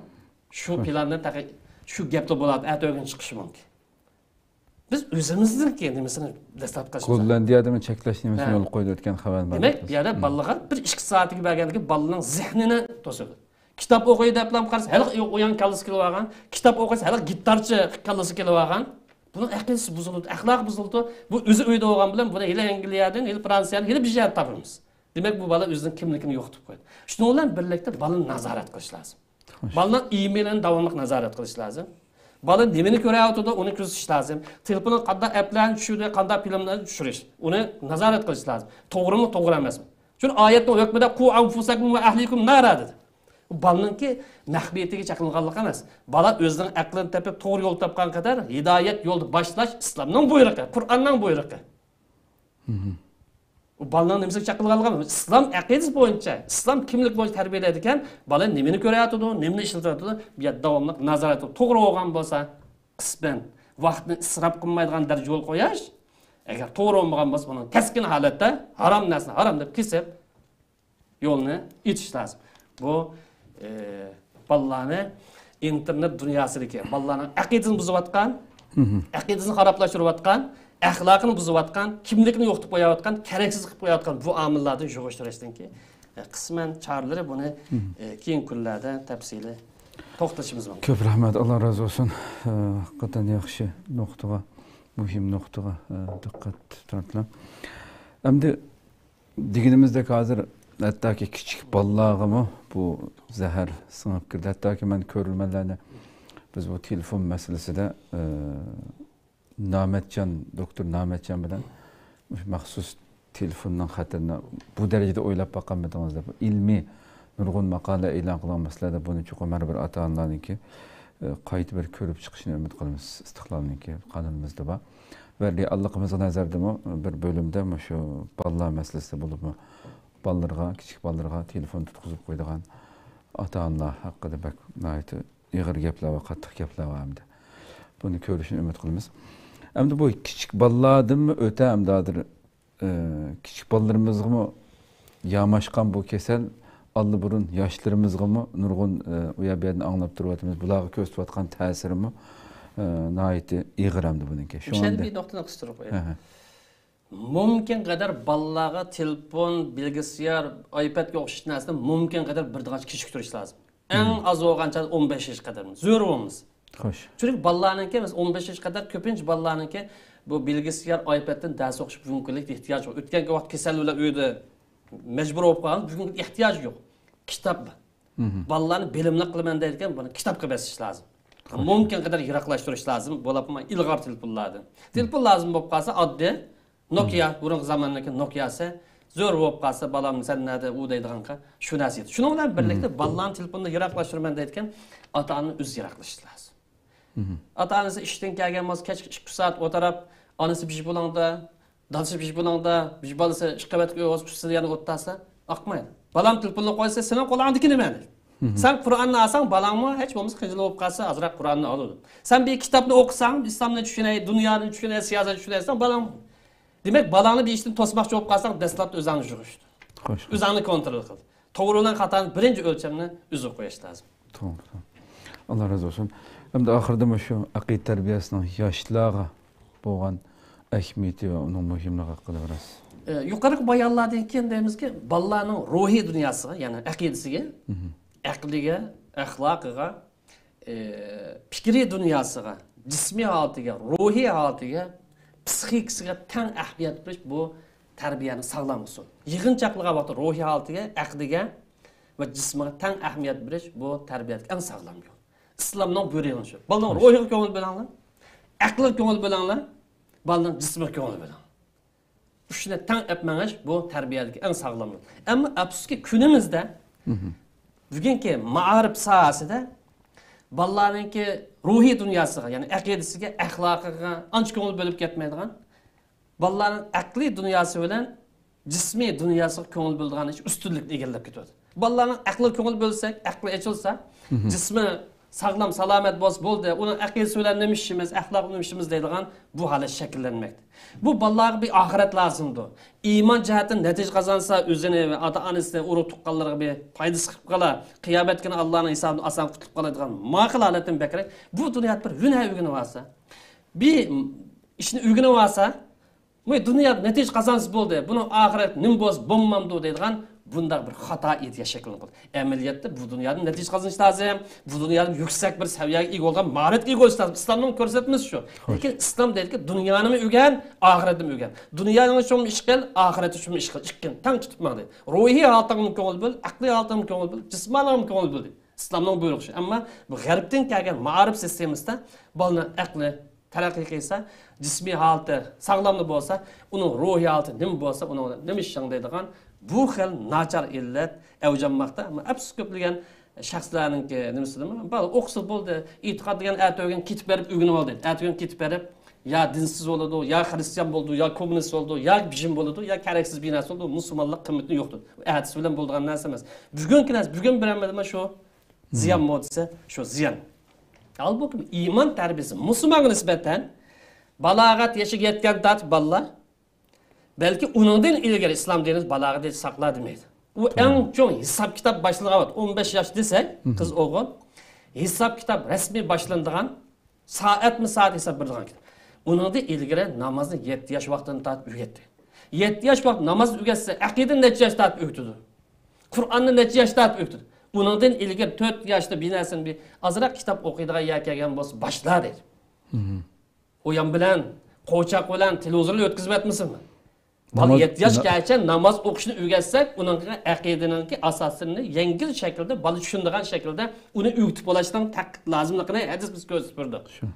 شۇ پىلاندىن تېخى شۇ گەپلا بولاتتى، ئەتە ئۆگۈن چىقىشى مۇمكىن. بىز ئۆزىمىزنىڭكى نېمىسىنى دەسلەپ قىلىشىمىز. گوللاندىيەدىمۇ چەكلەش نېمىسىنى يولغا قويۇلۇۋەتكەن خەۋەر بار. دېمەك، بۇ يەردە بالىلارغا بىر ئىككى سائەتكە بەرگەنلىكى بالىنىڭ زېھنىنى توسىدۇ. كىتاب ئوقۇي دەپلا قارىسا، ھېلىقى ئويۇن كاللىسى كېلىۋالغان، كىتاب ئوقۇسا، ھېلىقى گىتارچى كاللىسى كېلىۋالغان. بۇنىڭ ئەقىدىسى بۇزۇلىدۇ، ئەخلاقى بۇزۇلىدۇ. بۇ ئۆزى ئۆيدە بولغان بىلەن بۇنى ھېلى ئەنگلىيەدىن، ھېلى فرانسىيەدىن، ھېلى بىر يەردە تاپىمىز. دېمەك، بۇ بالا ئۆزىنىڭ كىملىكىنى يوقىتىپ قويدى. شۇنىڭ بىلەن بىرلىكتە بالىنى نازارەت قىلىش لازىم. بالىنىڭ ئىمېيلىنى داۋاملىق نازارەت قىلىش لازىم. بالا نېمىنى كۆرۈۋاتىدۇ، ئۇنى كۆزىتىش لازىم. تېلېفونغا قانداق ئەپلەرنى چۈشۈردى، قانداق فىلىملارنى چۈشۈرۈش، ئۇنى نازارەت قىلىش لازىم. توغرىمۇ، توغرا ئەمەسمۇ؟ چۈنكى ئايەتنىڭ ھۆكمىدە «قۇ ئەنفۇسەكۇم ۋە ئەھلىكۇم نارا» دېدى. بۇ بالىنىڭكى مەخپىيىتىگە چەكلىنىدىغانلىق ئەمەس. بالا ئۆزىنىڭ ئەقلىنى تېپىپ، توغرا يول تاپقان قەدەر ھىدايەت يولىدا باشلاش ئىسلامنىڭ بۇيرۇقى، قۇرئاننىڭ بۇيرۇقى. ئۇ بالىنىڭ نېمىسىگە چاقىلغانلىقى، ئىسلام ئەقىدىسى بويىچە، ئىسلام كىملىك بويىچە تەربىيەلەيدىكەن، بالا نېمىنى كۆرۈۋاتىدۇ، نېمىنى ئىشلىتىۋاتىدۇ، بۇ يەردە داۋاملىق نازارەت قىلىپ، توغرا بولغان بولسا، قىسمەن ۋاقىتنى ئىسراپ قىلمايدىغان دەرىجىگە يول قويۇش، ئەگەر توغرا بولمىغان بولسا، بۇنىڭ كەسكىن ھالەتتە ھارام نەرسىنى ھارام دەپ كېسىپ، يولنى ئېچىش لازىم. بۇ، ئى، بالىلارنى ئىنتېرنېت دۇنياسىدىكى بالىلارنىڭ ئەقىدىسىنى بۇزۇۋاتقان، ئەقىدىسىنى خارابلاشتۇرۇۋاتقان، ئەخلاقىنى بۇزۇۋاتقان، كىملىكىنى يوقىتىپ قويۇۋاتقان، كەرەكسىز قىلىپ قويۇۋاتقان بۇ ئامىللاردىن يۇغۇشتۇرۇشتىن كېيىن، ئى، قىسمەن چارىلىرى بۇنى، ئى، كېيىنكى كۈنلەردە تەپسىلىي توختىلىشىمىز مۇمكىن. كۆپ رەھمەت، ئاللا رازى بولسۇن. ئى، ھەقىقەتەن ياخشى نۇقتىغا، مۇھىم نۇقتىغا، ئى، دىققەت تارتىلدى. ئەمدى دېگىنىمىزدەك، ھازىر ھەتتاكى كىچىك بالىلارغىمۇ بۇ زەھەر سىڭىپ كىردى. ھەتتاكى مەن كۆرۈرمەنلەرنى، بىز بۇ تېلېفون مەسىلىسىدە، ئى، نامەتجان، دوكتور نامەتجان بىلەن مۇشۇ مەخسۇس تېلېفوننىڭ خەتىرىنى بۇ دەرىجىدە ئويلاپ باققانمىدىڭىز دەپ، ئىلمىي نۇرغۇن ماقالە ئېلان قىلغان مەسىلىدە بۇنى چوقۇم ھەر بىر ئاتا-ئانىلارنىڭكى، ئى، قايتا بىر كۆرۈپ چىقىشىنى ئۈمىد قىلىمىز. ئىستىقلالنىڭكى قانىلىمىزدا بار. ۋە رېئاللىقىمىزغا نەزەردىمۇ بىر بۆلۈمدە مۇشۇ بالىلار مەسىلىسىدە بولۇپمۇ، بالىلىرىغا، كىچىك بالىلىرىغا تېلېفون تۇتقۇزۇپ قويىدىغان ئاتا-ئانىلار ھەققىدە بەك ناھايىتى ئېغىر گەپلەر ۋە قاتتىق گەپلەر بار ئەمدى. بۇنى كۆرۈشىنى ئۈمىد قىلىمىز. ئەمدى بۇ كىچىك بالىلاردىنمۇ ئۆتە ئەمدى ھازىر، ئى، كىچىك بالىلىرىمىزغىمۇ ياماشقان بۇ كېسەل ئاللىبۇرۇن ياشلىرىمىزغىمۇ نۇرغۇن، ئى، ئۇ يەر بۇ يەردىن ئاڭلاپ تۇرۇۋاتىمىز. بۇلارغا كۆرسىتىۋاتقان تەسىرىمۇ، ئى، ناھايىتى ئېغىر ئەمدى بۇنىڭكى. شۇڭا مۇشۇ يەردە ئەمدى بىر نۇقتىنى قىستۇرۇپ قوياي. ھە، ھە. مۇمكىن قەدەر بالىلارغا تېلېفون، بىلگىسىيار، ئايپەدكە ئوخشاش نەرسىنى مۇمكىن قەدەر بىردىنغىچە كېچىكتۈرۈش لازىم. ئەڭ ئاز بولغان چاغدا ئون بەش ياشقا قەدەر زۆرۈر بولمىسا. خوش. چۈنكى بالىلارنىڭكى، مەسىلەن، ئون بەش ياشقا قەدەر كۆپىنچە بالىلارنىڭكى بۇ بىلگىسىيار، ئايپەدتىن دەرس ئوقۇش بۈگۈنكى كۈنلۈك ئېھتىياجى بار. ئۆتكەنكى ۋاقىت كېسەل بىلەن ئۆيدە مەجبۇر بولۇپ قالغان، بۈگۈنكى ئېھتىياجى يوق. كىتاب بار. بالىلارنى بىلىملىك قىلىمەن دەيدىكەن، بۇنى كىتابقا بېسىش لازىم. خوش. مۇمكىن قەدەر يىراقلاشتۇرۇش لازىم، بولۇپمۇ ئىلغار تېلېفونلاردىن. تېلېفون لازىم بولۇپ قالسا ئاددىي، نوكىيا، بۇرۇنقى زاماننىڭكى نوكىياسى، زۆرۈر بولۇپ قالسا، بالام، سەن نەدە، ئۇ دەيدىغانغا شۇ نەرسە يېتىدۇ. شۇنىڭ بىلەن بىرلىكتە بالىلارنى تېلېفوندا يىراقلاشتۇرىمەن دەيدىكەن، ئاتا-ئانىنى ئۆزى يىراقلىشى لازىم. ئاتا-ئانىسى ئىشتىن كەلگەن بولسا، كەچكە ئىككى سائەت ئولتۇرۇپ، ئانىسى بىژ بۇلاڭدا، دادىسى بىژ بۇلاڭدا، بىژ بالىسى ئىككى قەۋەتلىك ئۆي بولسا، ئۈستىدە يەنە ئولتۇرسا، ئاقمايدۇ. بالام، تېلېفوننى قويسا، سېنىڭ قولۇڭدىكى نېمە؟ سەن قۇرئاننى ئالساڭ، بالاڭمۇ ھېچ بولمىسا قىيىنچىلىق بولۇپ قالسا، ئازراق قۇرئاننى ئالىدۇ. سەن بىر كىتابنى ئوقۇساڭ، ئىسلامنى چۈشىنەي، دۇنيانى چۈشىنەي، سىياسەتنى چۈشىنەي دېسەڭ، بالاڭ. دېمەك، بالاڭنى بىر ئىشتىن توسماقچى بولۇپ قالساڭ، دەسلەپتە ئۆزۈڭنى يىغىشتۇر. خوش. ئۆزۈڭنى كونترول قىل. توغرا بىلەن خاتانى بىرىنچى ئۆلچەمنى ئۆزۈڭ قويۇش لازىم. توغرا، توغرا. ئاللا رازى بولسۇن. ئەمدى ئاخىرىدا مۇشۇ ئەقىدە تەربىيەسىنىڭ ياشلارغا بولغان ئەھمىيىتى ۋە ئۇنىڭ مۇھىملىقى ھەققىدە بىراز. ئە، يۇقىرىقى بايانلاردىن كېيىن دەيمىزكى، بالىلارنىڭ روھىي دۇنياسىغا، يەنى ئەقىدىسىگە، مھم. ئەقلىگە، ئەخلاقىغا، ئە، پىكرىي دۇنياسىغا، جىسمىي ھالىتىگە، روھىي ھالىتىگە، پسىخىكىسىغا تەڭ ئەھمىيەت بېرىش بۇ تەربىيەنىڭ ساغلام ئۇسۇلى. يىغىنچاقلىغان ۋاقىتتا روھىي ھالىتىگە، ئەقلىگە ۋە جىسمىغا تەڭ ئەھمىيەت بېرىش بۇ تەربىيەدىكى ئەڭ ساغلام يول. ئىسلامنىڭ بۇيرۇقى شۇ. بالىنىڭ خوش. روھىغا كۆڭۈل بۆلۈڭلار، ئەقلىگە كۆڭۈل بۆلۈڭلار، بالىنىڭ جىسمىغا كۆڭۈل بۆلۈڭ. ئۈچىنى تەڭ ئەپ مېڭىش بۇ تەربىيەدىكى ئەڭ ساغلام يول. ئەمما ئەپسۇسكى، كۈنىمىزدە مھم. بۈگۈنكى مائارىپ ساھەسىدە بالىلارنىڭكى روھىي دۇنياسىغا، يەنى ئەقىدىسىگە، ئەخلاقىغا ئانچە كۆڭۈل بۆلۈپ كەتمەيدىغان، بالىلارنىڭ ئەقلىي دۇنياسى بىلەن جىسمىي دۇنياسىغا كۆڭۈل بۆلىدىغان ئىش ئۈستۈنلۈكنى ئىگىلەپ كېتىۋاتىدۇ. بالىلارنىڭ ئەقلىگە كۆڭۈل بۆلسەك، ئەقلى ئېچىلسا، مھم. جىسمى ساغلام، سالامەت بولسا بولدى. ئۇنىڭ ئەقىدىسى بىلەن نېمە ئىشىمىز، ئەخلاق نېمە ئىشىمىز دەيدىغان بۇ ھالەت شەكىللەنمەكتە. بۇ بالىلارغا بىر ئاخىرەت لازىمدۇ. ئىمان جەھەتتىن نەتىجە قازانسا، ئۆزىنى ۋە ئاتا-ئانىسىنى، ئۇرۇق-تۇغقانلىرىغا بىر پايدىسى قىلىپ قالا، قىيامەت كۈنى ئاللانىڭ ھېسابىدىن ئاسان قۇتۇلۇپ قالايدىغان ماقۇل ھالەتتىن بەكرەك، بۇ دۇنيادا بىر ھۈنەر ئۆگىنىۋالسا، بىر ئىشنى ئۆگىنىۋالسا، بۇ دۇنيادا نەتىجە قازانسا بولدى، بۇنىڭ ئاخىرەت نېمە بولسا بولمامدۇ دەيدىغان بۇنداق بىر خاتا ئىدىيە شەكىللىنىپ قالدى. ئەمەلىيەتتە بۇ دۇنيادا نەتىجە قازىنىش لازىم، بۇ دۇنيادا يۈكسەك بىر سەۋىيەگە ئىگە بولغان ماھارەتكە ئىگە بولۇش لازىم. ئىسلامنىڭ كۆرسەتمىسى شۇ. خوش. لېكىن ئىسلام دەيدىكى، دۇنيانىمۇ ئۆگەن، ئاخىرەتنىمۇ ئۆگەن. دۇنيانىڭ ئۈچۈنمۇ ئىش قىل، ئاخىرەت ئۈچۈنمۇ ئىش قىل. ئىككىنى تەڭ تۇتۇپ ماڭ دەيدۇ. روھىي ھالىتىڭمۇ كۆڭۈل بۆل، ئەقلىي ھالىتىڭمۇ كۆڭۈل بۆل، جىسمانىڭمۇ كۆڭۈل بۆل دەيدۇ. ئىسلامنىڭ بۇيرۇقى شۇ. ئەمما بۇ غەربتىن كەلگەن مائارىپ سىستېمىسىدا بالىنىڭ ئەقلى تەرەققىي قىلسا، جىسمىي ھالىتى ساغلاملا بولسا، ئۇنىڭ روھىي ھالىتى نېمە بولسا، ئۇنىڭ نېمە ئىشىڭ دەيدىغان بۇ خىل ناچار ئىللەت ئەۋج ئالماقتا. ئەمما ئەپسۇس، كۆپلىگەن شەخسلەرنىڭكى نېمىسىدىمۇ، بالا ئوقۇسا بولدى، ئېتىقاد دېگەن ئەتە ئۆگۈن كېتىپ بېرىپ ئۆگىنىۋال دەيدۇ. ئەتە ئۆگۈن كېتىپ بېرىپ يا دىنسىز بولىدۇ، يا خرىستىيان بولىدۇ، يا كوممۇنىست بولىدۇ، يا بىژىم بولىدۇ، يا كېرەكسىز بىر نەرسە بولىدۇ. مۇسۇلمانلىق قىممىتى يوقتۇر. ئۇ ئەتىسى بىلەن بولىدىغان نەرسە ئەمەس. بۈگۈنكى نەرسە، بۈگۈن بىرەمدىمۇ شۇ زىيان مودىسى، شۇ زىيان. ھالبۇكى، ئىمان تەربىيەسى مۇسۇلمانغا نىسبەتەن بالاغەت يېشىغا يەتكەن تارتىپ بالىلار، بەلكى ئۇنىڭدىن ئىلگىرى ئىسلام دىنىمىز بالاغەت يېشى ساقلا دېمەيدۇ. ئۇ ئەڭ چوڭ ھېساب كىتاب باشلىنىدىغان ۋاقىت، ئون بەش ياش دېسەك، قىز ئوغۇل، ھېساب كىتاب رەسمىي باشلىنىدىغان سائەتمۇ سائەت ھېساب بېرىدىغان ئىكەن. ئۇنىڭدىن ئىلگىرى نامازنى يەتتە ياش ۋاقتىدىن تارتىپ ئۆگەتتى. يەتتە ياش ۋاقىت ناماز ئۆگەتسە، ئەقىدىنى نەچچە ياش تارتىپ ئۆگىتىدۇ؟ قۇرئاننى نەچچە ياش تارتىپ ئۆگىتىدۇ؟ ئۇنىڭدىن ئىلگىرى تۆت ياشتا بىر نەرسىنى بىر ئازراق كىتاب ئوقۇيدىغان يەر كەلگەن بولسا، باشلا دەيدۇ. ئويۇن بىلەن، قوچاق بىلەن، تېلېۋىزورنى ئۆتكۈزۈۋەتمىسىمۇ؟ بالا ناماز يەتتە ياشقىچە ناماز ئوقۇشنى ئۆگەتسەك، ئۇنىڭغا ئەقىدىنىڭكى ئاساسىنى يەڭگىل شەكىلدە، بالا چۈشىنىدىغان شەكىلدە ئۇنى ئۆگىتىپ بولۇشنىڭ تەق-، لازىملىقىنى ھەدىس بىز كۆرسىتىپ بەردۇق. شۇ.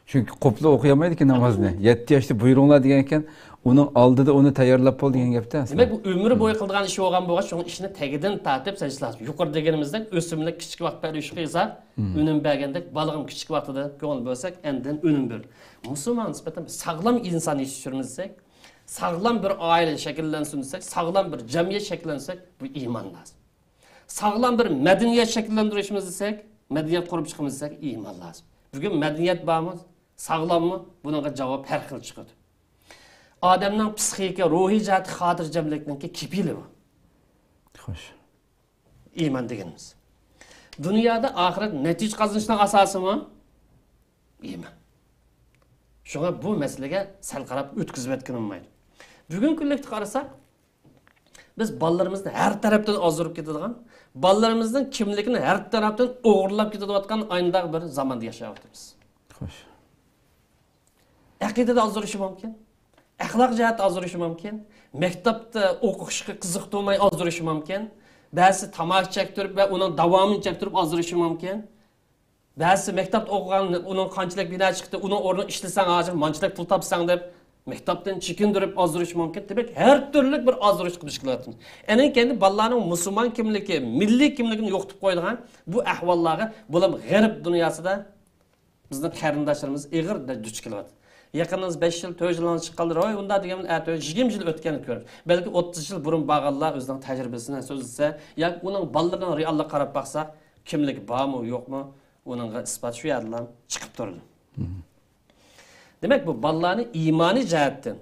چۈنكى قوپلا ئوقۇيالمايدىكەن نامازنى. يەتتە ياشتا بۇيرۇڭلار دېگەنكەن، ئۇنىڭ ئالدىدا ئۇنى تەييارلاپ بول دېگەن گەپتە ئەسلى. دېمەك، بۇ ئۆمرى بويى قىلىدىغان ئىش بولغان بولغاچ، شۇڭا ئىشنى تېگىدىن تارتىپ سېلىش لازىم. يۇقىرىدا دېگىنىمىزدەك، ئۆسۈملۈك كىچىك ۋاقىت پەرۋىشى قىلسا، ئۈنۈم بەرگەندەك، بالىغىمۇ كىچىك ۋاقتىدا كۆڭۈل بۆلسەك، ئاندىن ئۈنۈم بېرىدۇ. مۇسۇلمانغا نىسبەتەن بىر ساغلام ئىنسان يېتىشتۈرىمىز دېسەك، ساغلام بىر ئائىلە شەكىللەنسۇن دېسەك، ساغلام بىر جەمئىيەت شەكىللەنسەك، بۇ ئىمان لازىم. ساغلام بىر مەدەنىيەت شەكىللەندۈرۈشىمىز دېسەك، مەدەنىيەت قۇرۇپ چىقىمىز دېسەك، ئىمان لازىم. بۈگۈن مەدەنىيەت بارمۇ، ساغلاممۇ؟ بۇنىڭغا جاۋاب ھەر خىل چىقىدۇ. ئادەمنىڭ پسىخىكا، روھىي جەھەتتە خاتىرجەملىكنىڭكى كېپىلى بۇ. خوش. ئىمان دېگىنىمىز. دۇنيادا ئاخىرەت نەتىجە قازىنىشنىڭ ئاساسىمۇ ئىمان. شۇڭا بۇ مەسىلىگە سەل قاراپ ئۆتكۈزۈۋەتكىلى بولمايدۇ. بۈگۈنكى كۈنلۈكتە قارىساق، بىز بالىلىرىمىزنى ھەر تەرەپتىن ئازدۇرۇپ كېتىدىغان، بالىلىرىمىزنىڭ كىملىكىنى ھەر تەرەپتىن ئوغرىلاپ كېتىۋاتقان ئاينداق بىر زاماندا ياشاۋاتىمىز. خوش. ئەقىدىدە ئازدۇرۇشى مۇمكىن. ئەخلاق جەھەتتە ئازدۇرۇشى مۇمكىن. مەكتەپتە ئوقۇشقا قىزىقتۇرماي ئازدۇرۇشى مۇمكىن. بەزىسى تاماكا چەكتۈرۈپ ۋە ئۇنىڭ داۋامىنى چەكتۈرۈپ ئازدۇرۇشى مۇمكىن. بەزىسى مەكتەپتە ئوقۇغان، ئۇنىڭ قانچىلىك بىنا چىقتى، ئۇنىڭ ئورنىغا ئىشلىسەڭ ھازىر مانچىلىك پۇل تاپساڭ دەپ، مەكتەپتىن چېكىندۈرۈپ ئازدۇرۇشى مۇمكىن. دېمەك، ھەر تۈرلۈك بىر ئازدۇرۇش قىلىش كېلىۋاتىدۇ. ئەنە كەينىدە بالىلارنىڭ مۇسۇلمان كىملىكى، مىللىي كىملىكىنى يوقىتىپ قويىدىغان بۇ ئەھۋاللارغا، بۇلام غەرب دۇنياسىدا بىزنىڭ قېرىنداشلىرىمىز ئېغىر دە-، دۇچ كېلىۋاتىدۇ. يېقىندا بەش يىل، تۆت يىل چىققانلار، ۋاي ئۇنداق دېگەن، ئەتە يىگىرمە يىل ئۆتكەننى كۆرۈپ، بەلكى ئوتتۇز يىل بۇرۇن بارغانلار ئۆزىنىڭ تەجرىبىسىنى سۆزلىسە ياكى ئۇنىڭ بالىلىرىنىڭ رېئاللىقىغا قاراپ باقساق، كىملىكى بارمۇ يوقمۇ، ئۇنىڭغا ئىسپات شۇ يەردىلا چىقىپ تۇرىدۇ. دېمەك، بۇ بالىلارنى ئىمانىي جەھەتتىن،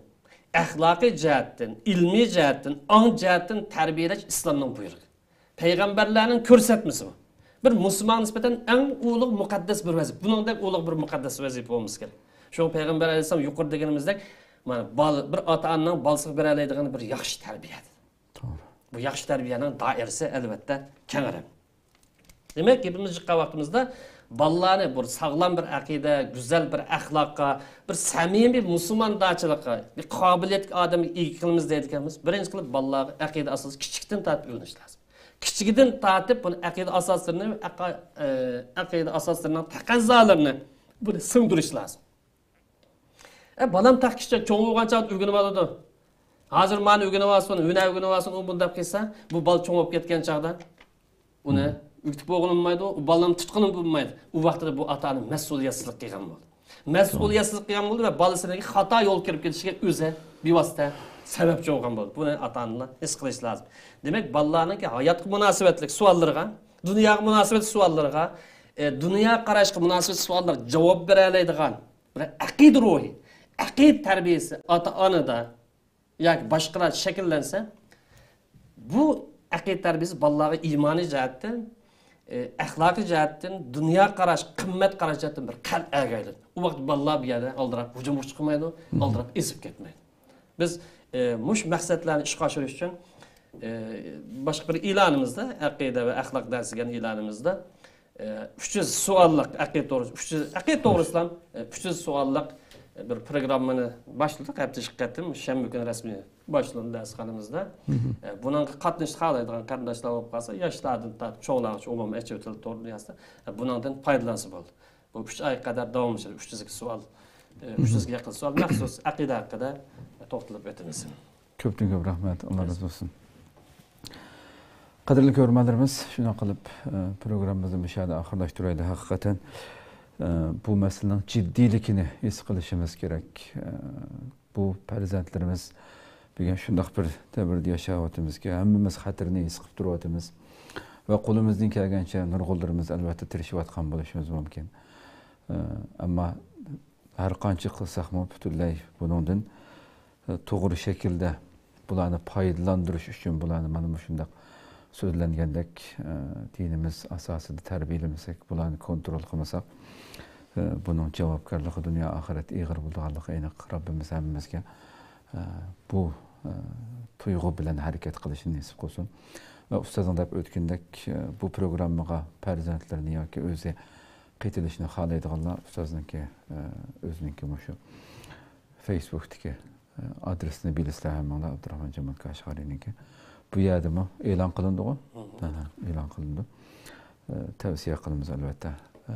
ئەخلاقىي جەھەتتىن، ئىلمىي جەھەتتىن، ئاڭ جەھەتتىن تەربىيەلەش ئىسلامنىڭ بۇيرۇقى. پەيغەمبەرلەرنىڭ كۆرسەتمىسى بۇ. بىر مۇسۇلمانغا نىسبەتەن ئەڭ ئۇلۇغ مۇقەددەس بىر ۋەزىپە. بۇنىڭدەك ئۇلۇغ بىر مۇقەددەس ۋەزىپە بولمىسا كېرەك. شۇڭا پەيغەمبەر ئەلەيھىسسالام يۇقىرىدا دېگىنىمىزدەك، مانا، بال-، بىر ئاتا-ئانىنىڭ بالىسىغا بېرەلەيدىغىنى بىر ياخشى تەربىيە. توغرا. بۇ ياخشى تەربىيەنىڭ دائىرىسى، ئەلۋەتتە، كەڭرى. دېمەك، گېپىمىزنى چىققان ۋاقتىمىزدا، بالىلارنى بىر ساغلام بىر ئەقىدە، گۈزەل بىر ئەخلاققا، بىر سەمىمىي مۇسۇلماندارچىلىققا، بىر قابىلىيەتلىك ئادەمگە ئىگە قىلىمىز دەيدىكەنمىز. بىرىنچى قىلىپ، بالىلارغا ئەقىدە ئاساسى كىچىكتىن تارتىپ ئۆگىنىش لازىم. كىچىكىدىن تارتىپ بۇنى ئەقىدە ئاساسلىرىنى، ئەقا-، ئە، ئەقىدە ئاساسلىرىنىڭ تەقەززالىرىنى بۇنى سىڭدۈرۈش لازىم. ئە، بالام تېخى كىچىك، چوڭ بولغان چاغدا ئۆگىنىۋالىدۇ. ھازىر مانا ئۆگىنىۋالسۇن، ھۈنەر ئۆگىنىۋالسۇن، ئۇ بۇنداق قىلسا، بۇ بالا چوڭ بولۇپ كەتكەن چاغدا ئۇنى ئۆگىتىپ بولغىلى بولمايدۇ، ئۇ بالىنى تۇتقىلى بولمايدۇ. ئۇ ۋاقتىدا بۇ ئاتا-ئانا مەسئۇلىيەتسىزلىك قىلغان بولىدۇ. مەسئۇلىيەتسىزلىك قىلغان بولىدۇ ۋە بالىسىنىڭ خاتا يولغا كىرىپ كېتىشىگە ئۆزى بىۋاسىتە سەۋەبچى بولغان بولىدۇ. بۇنى ئاتا-ئانىلار ھېس قىلىش لازىم. دېمەك، بالىلارنىڭكى ھاياتقا مۇناسىۋەتلىك سوئاللىرىغا، دۇنياغا مۇناسىۋەتلىك سوئاللىرىغا، ئە، دۇنيا قاراشقا مۇناسىۋەتلىك سوئاللارغا جاۋاب بېرەلەيدىغان بىر ئەقىدە روھى، ئەقىدە تەربىيەسى ئاتا-ئانىدا ياكى باشقىلاردا شەكىللەنسە، بۇ ئەقىدە تەربىيەسى بالىلارغا ئىمانىي جەھەتتىن، ئە، ئەخلاقىي جەھەتتىن، دۇنيا قاراش، قىممەت قاراش جەھەتتىن بىر قەلئەگە ئايلىنىدۇ. ئۇ ۋاقىت بالىلار بۇ يەردە ئالدىراپ ھۇجۇمغا چىقمايدۇ، ئالدىراپ ئېزىپ كەتمەيدۇ. بىز، ئە، مۇشۇ مەقسەتلەرنى ئىشقا ئاشۇرۇش ئۈچۈن، ئە، باشقا بىر ئېلانىمىزدا، ئەقىدە ۋە ئەخلاق دەرسى دېگەن ئېلانىمىزدا، ئە، ئۈچ يۈز سوئاللىق ئەقىدە توغرىسى، ئۈچ يۈز، ئەقىدە توغرىسىلا، ئە، ئۈچ يۈز سوئاللىق، ئە، بىر پروگراممىنى باشلىدۇق. ھەپتىدە ئىككى قېتىم، شەنبە كۈنى رەسمىي باشلىنىدۇ دەرسخانىمىزدا. ئە، بۇنىڭغا قاتنىشىش خالايدىغان قېرىنداشلار بولۇپ قالسا، ياشلاردىن تارتىپ چوڭلارغىچە ئومۇمەن ئېچىۋېتىلدى تور دۇنياسىدا. ئە، بۇنىڭدىن پايدىلانسا بولدى. بۇ ئۈچ ئاي قەدەر داۋاملىشىدۇ. ئۈچ يۈزگە سوئال، ئە، ئۈچ يۈزگە يېقىن سوئال مەخسۇس ئەقىدە ھەققىدە توختىلىپ ئۆتىمىز. كۆپتىن كۆپ رەھمەت، ئاللا رازى بولسۇن. قەدىرلىك كۆرۈرمەنلىرىمىز، شۇنداق قىلىپ، ئە، پروگراممىمىزنى مۇشۇ يەردە ئاخىرلاشتۇرايلى. ھەقىقەتەن، ئە، بۇ مەسىلىنىڭ جىددىيلىكىنى ھېس قىلىشىمىز كېرەك. ئە، بۇ پەرزەنتلىرىمىز بۈگۈن شۇنداق بىر دەۋردە ياشاۋاتىمىزكى، ھەممىمىز خەتىرىنى ھېس قىلىپ تۇرۇۋاتىمىز. ۋە قولىمىزدىن كەلگەنچە نۇرغۇنلىرىمىز ئەلۋەتتە تىرىشىۋاتقان بولۇشىمىز مۇمكىن. ئە، ئەمما ھەر قانچە قىلساقمۇ پۈتۈنلەي بۇنىڭدىن، ئە، توغرا شەكىلدە بۇلارنى پايدىلاندۇرۇش ئۈچۈن بۇلارنى مانا مۇشۇنداق سۆزلەنگەندەك، ئە، دىنىمىز ئاساسىدا تەربىيەلىمىسەك، بۇلارنى كونترول قىلمىساق، ئە، بۇنىڭ جاۋابكارلىقى دۇنيا ئاخىرەت ئېغىر بولىدىغانلىقى ئېنىق. رەببىمىز ھەممىمىزگە، ئە، بۇ، ئە، تۇيغۇ بىلەن ھەرىكەت قىلىشنى نېسىپ قىلسۇن. ۋە ئۇستازنىڭ دەپ ئۆتكىنىدەك، ئە، بۇ پروگراممىغا پەرزەنتلىرىنى ياكى ئۆزى قېتىلىشنى خالايدىغانلار ئۇستازنىڭكى، ئە، ئۆزىنىڭكى مۇشۇ فېيسبۇكتىكى، ئە، ئادرېسىنى بىلىسىلەر ھەممىڭلار، ئابدۇراخمان جامال كاشغەرىنىڭكى. بۇ يەردىمۇ ئېلان قىلىندىغۇ؟ ھە، ئېلان قىلىندى. ئە، تەۋسىيە قىلىمىز ئەلۋەتتە. ئە،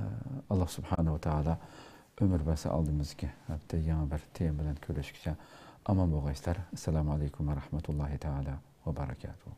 ئاللا سۇبھانەھۇ ۋە تائالا ئۆمۈر بەرسە ئالدىمىزدىكى ھەپتە يېڭى بىر تېما بىلەن كۆرۈشكىچە ئامان بولغايسىلەر. ئەسسالامۇ ئەلەيكۇم ۋە رەھمەتۇللاھى تائالا ۋە بەرەكاتۇھۇ.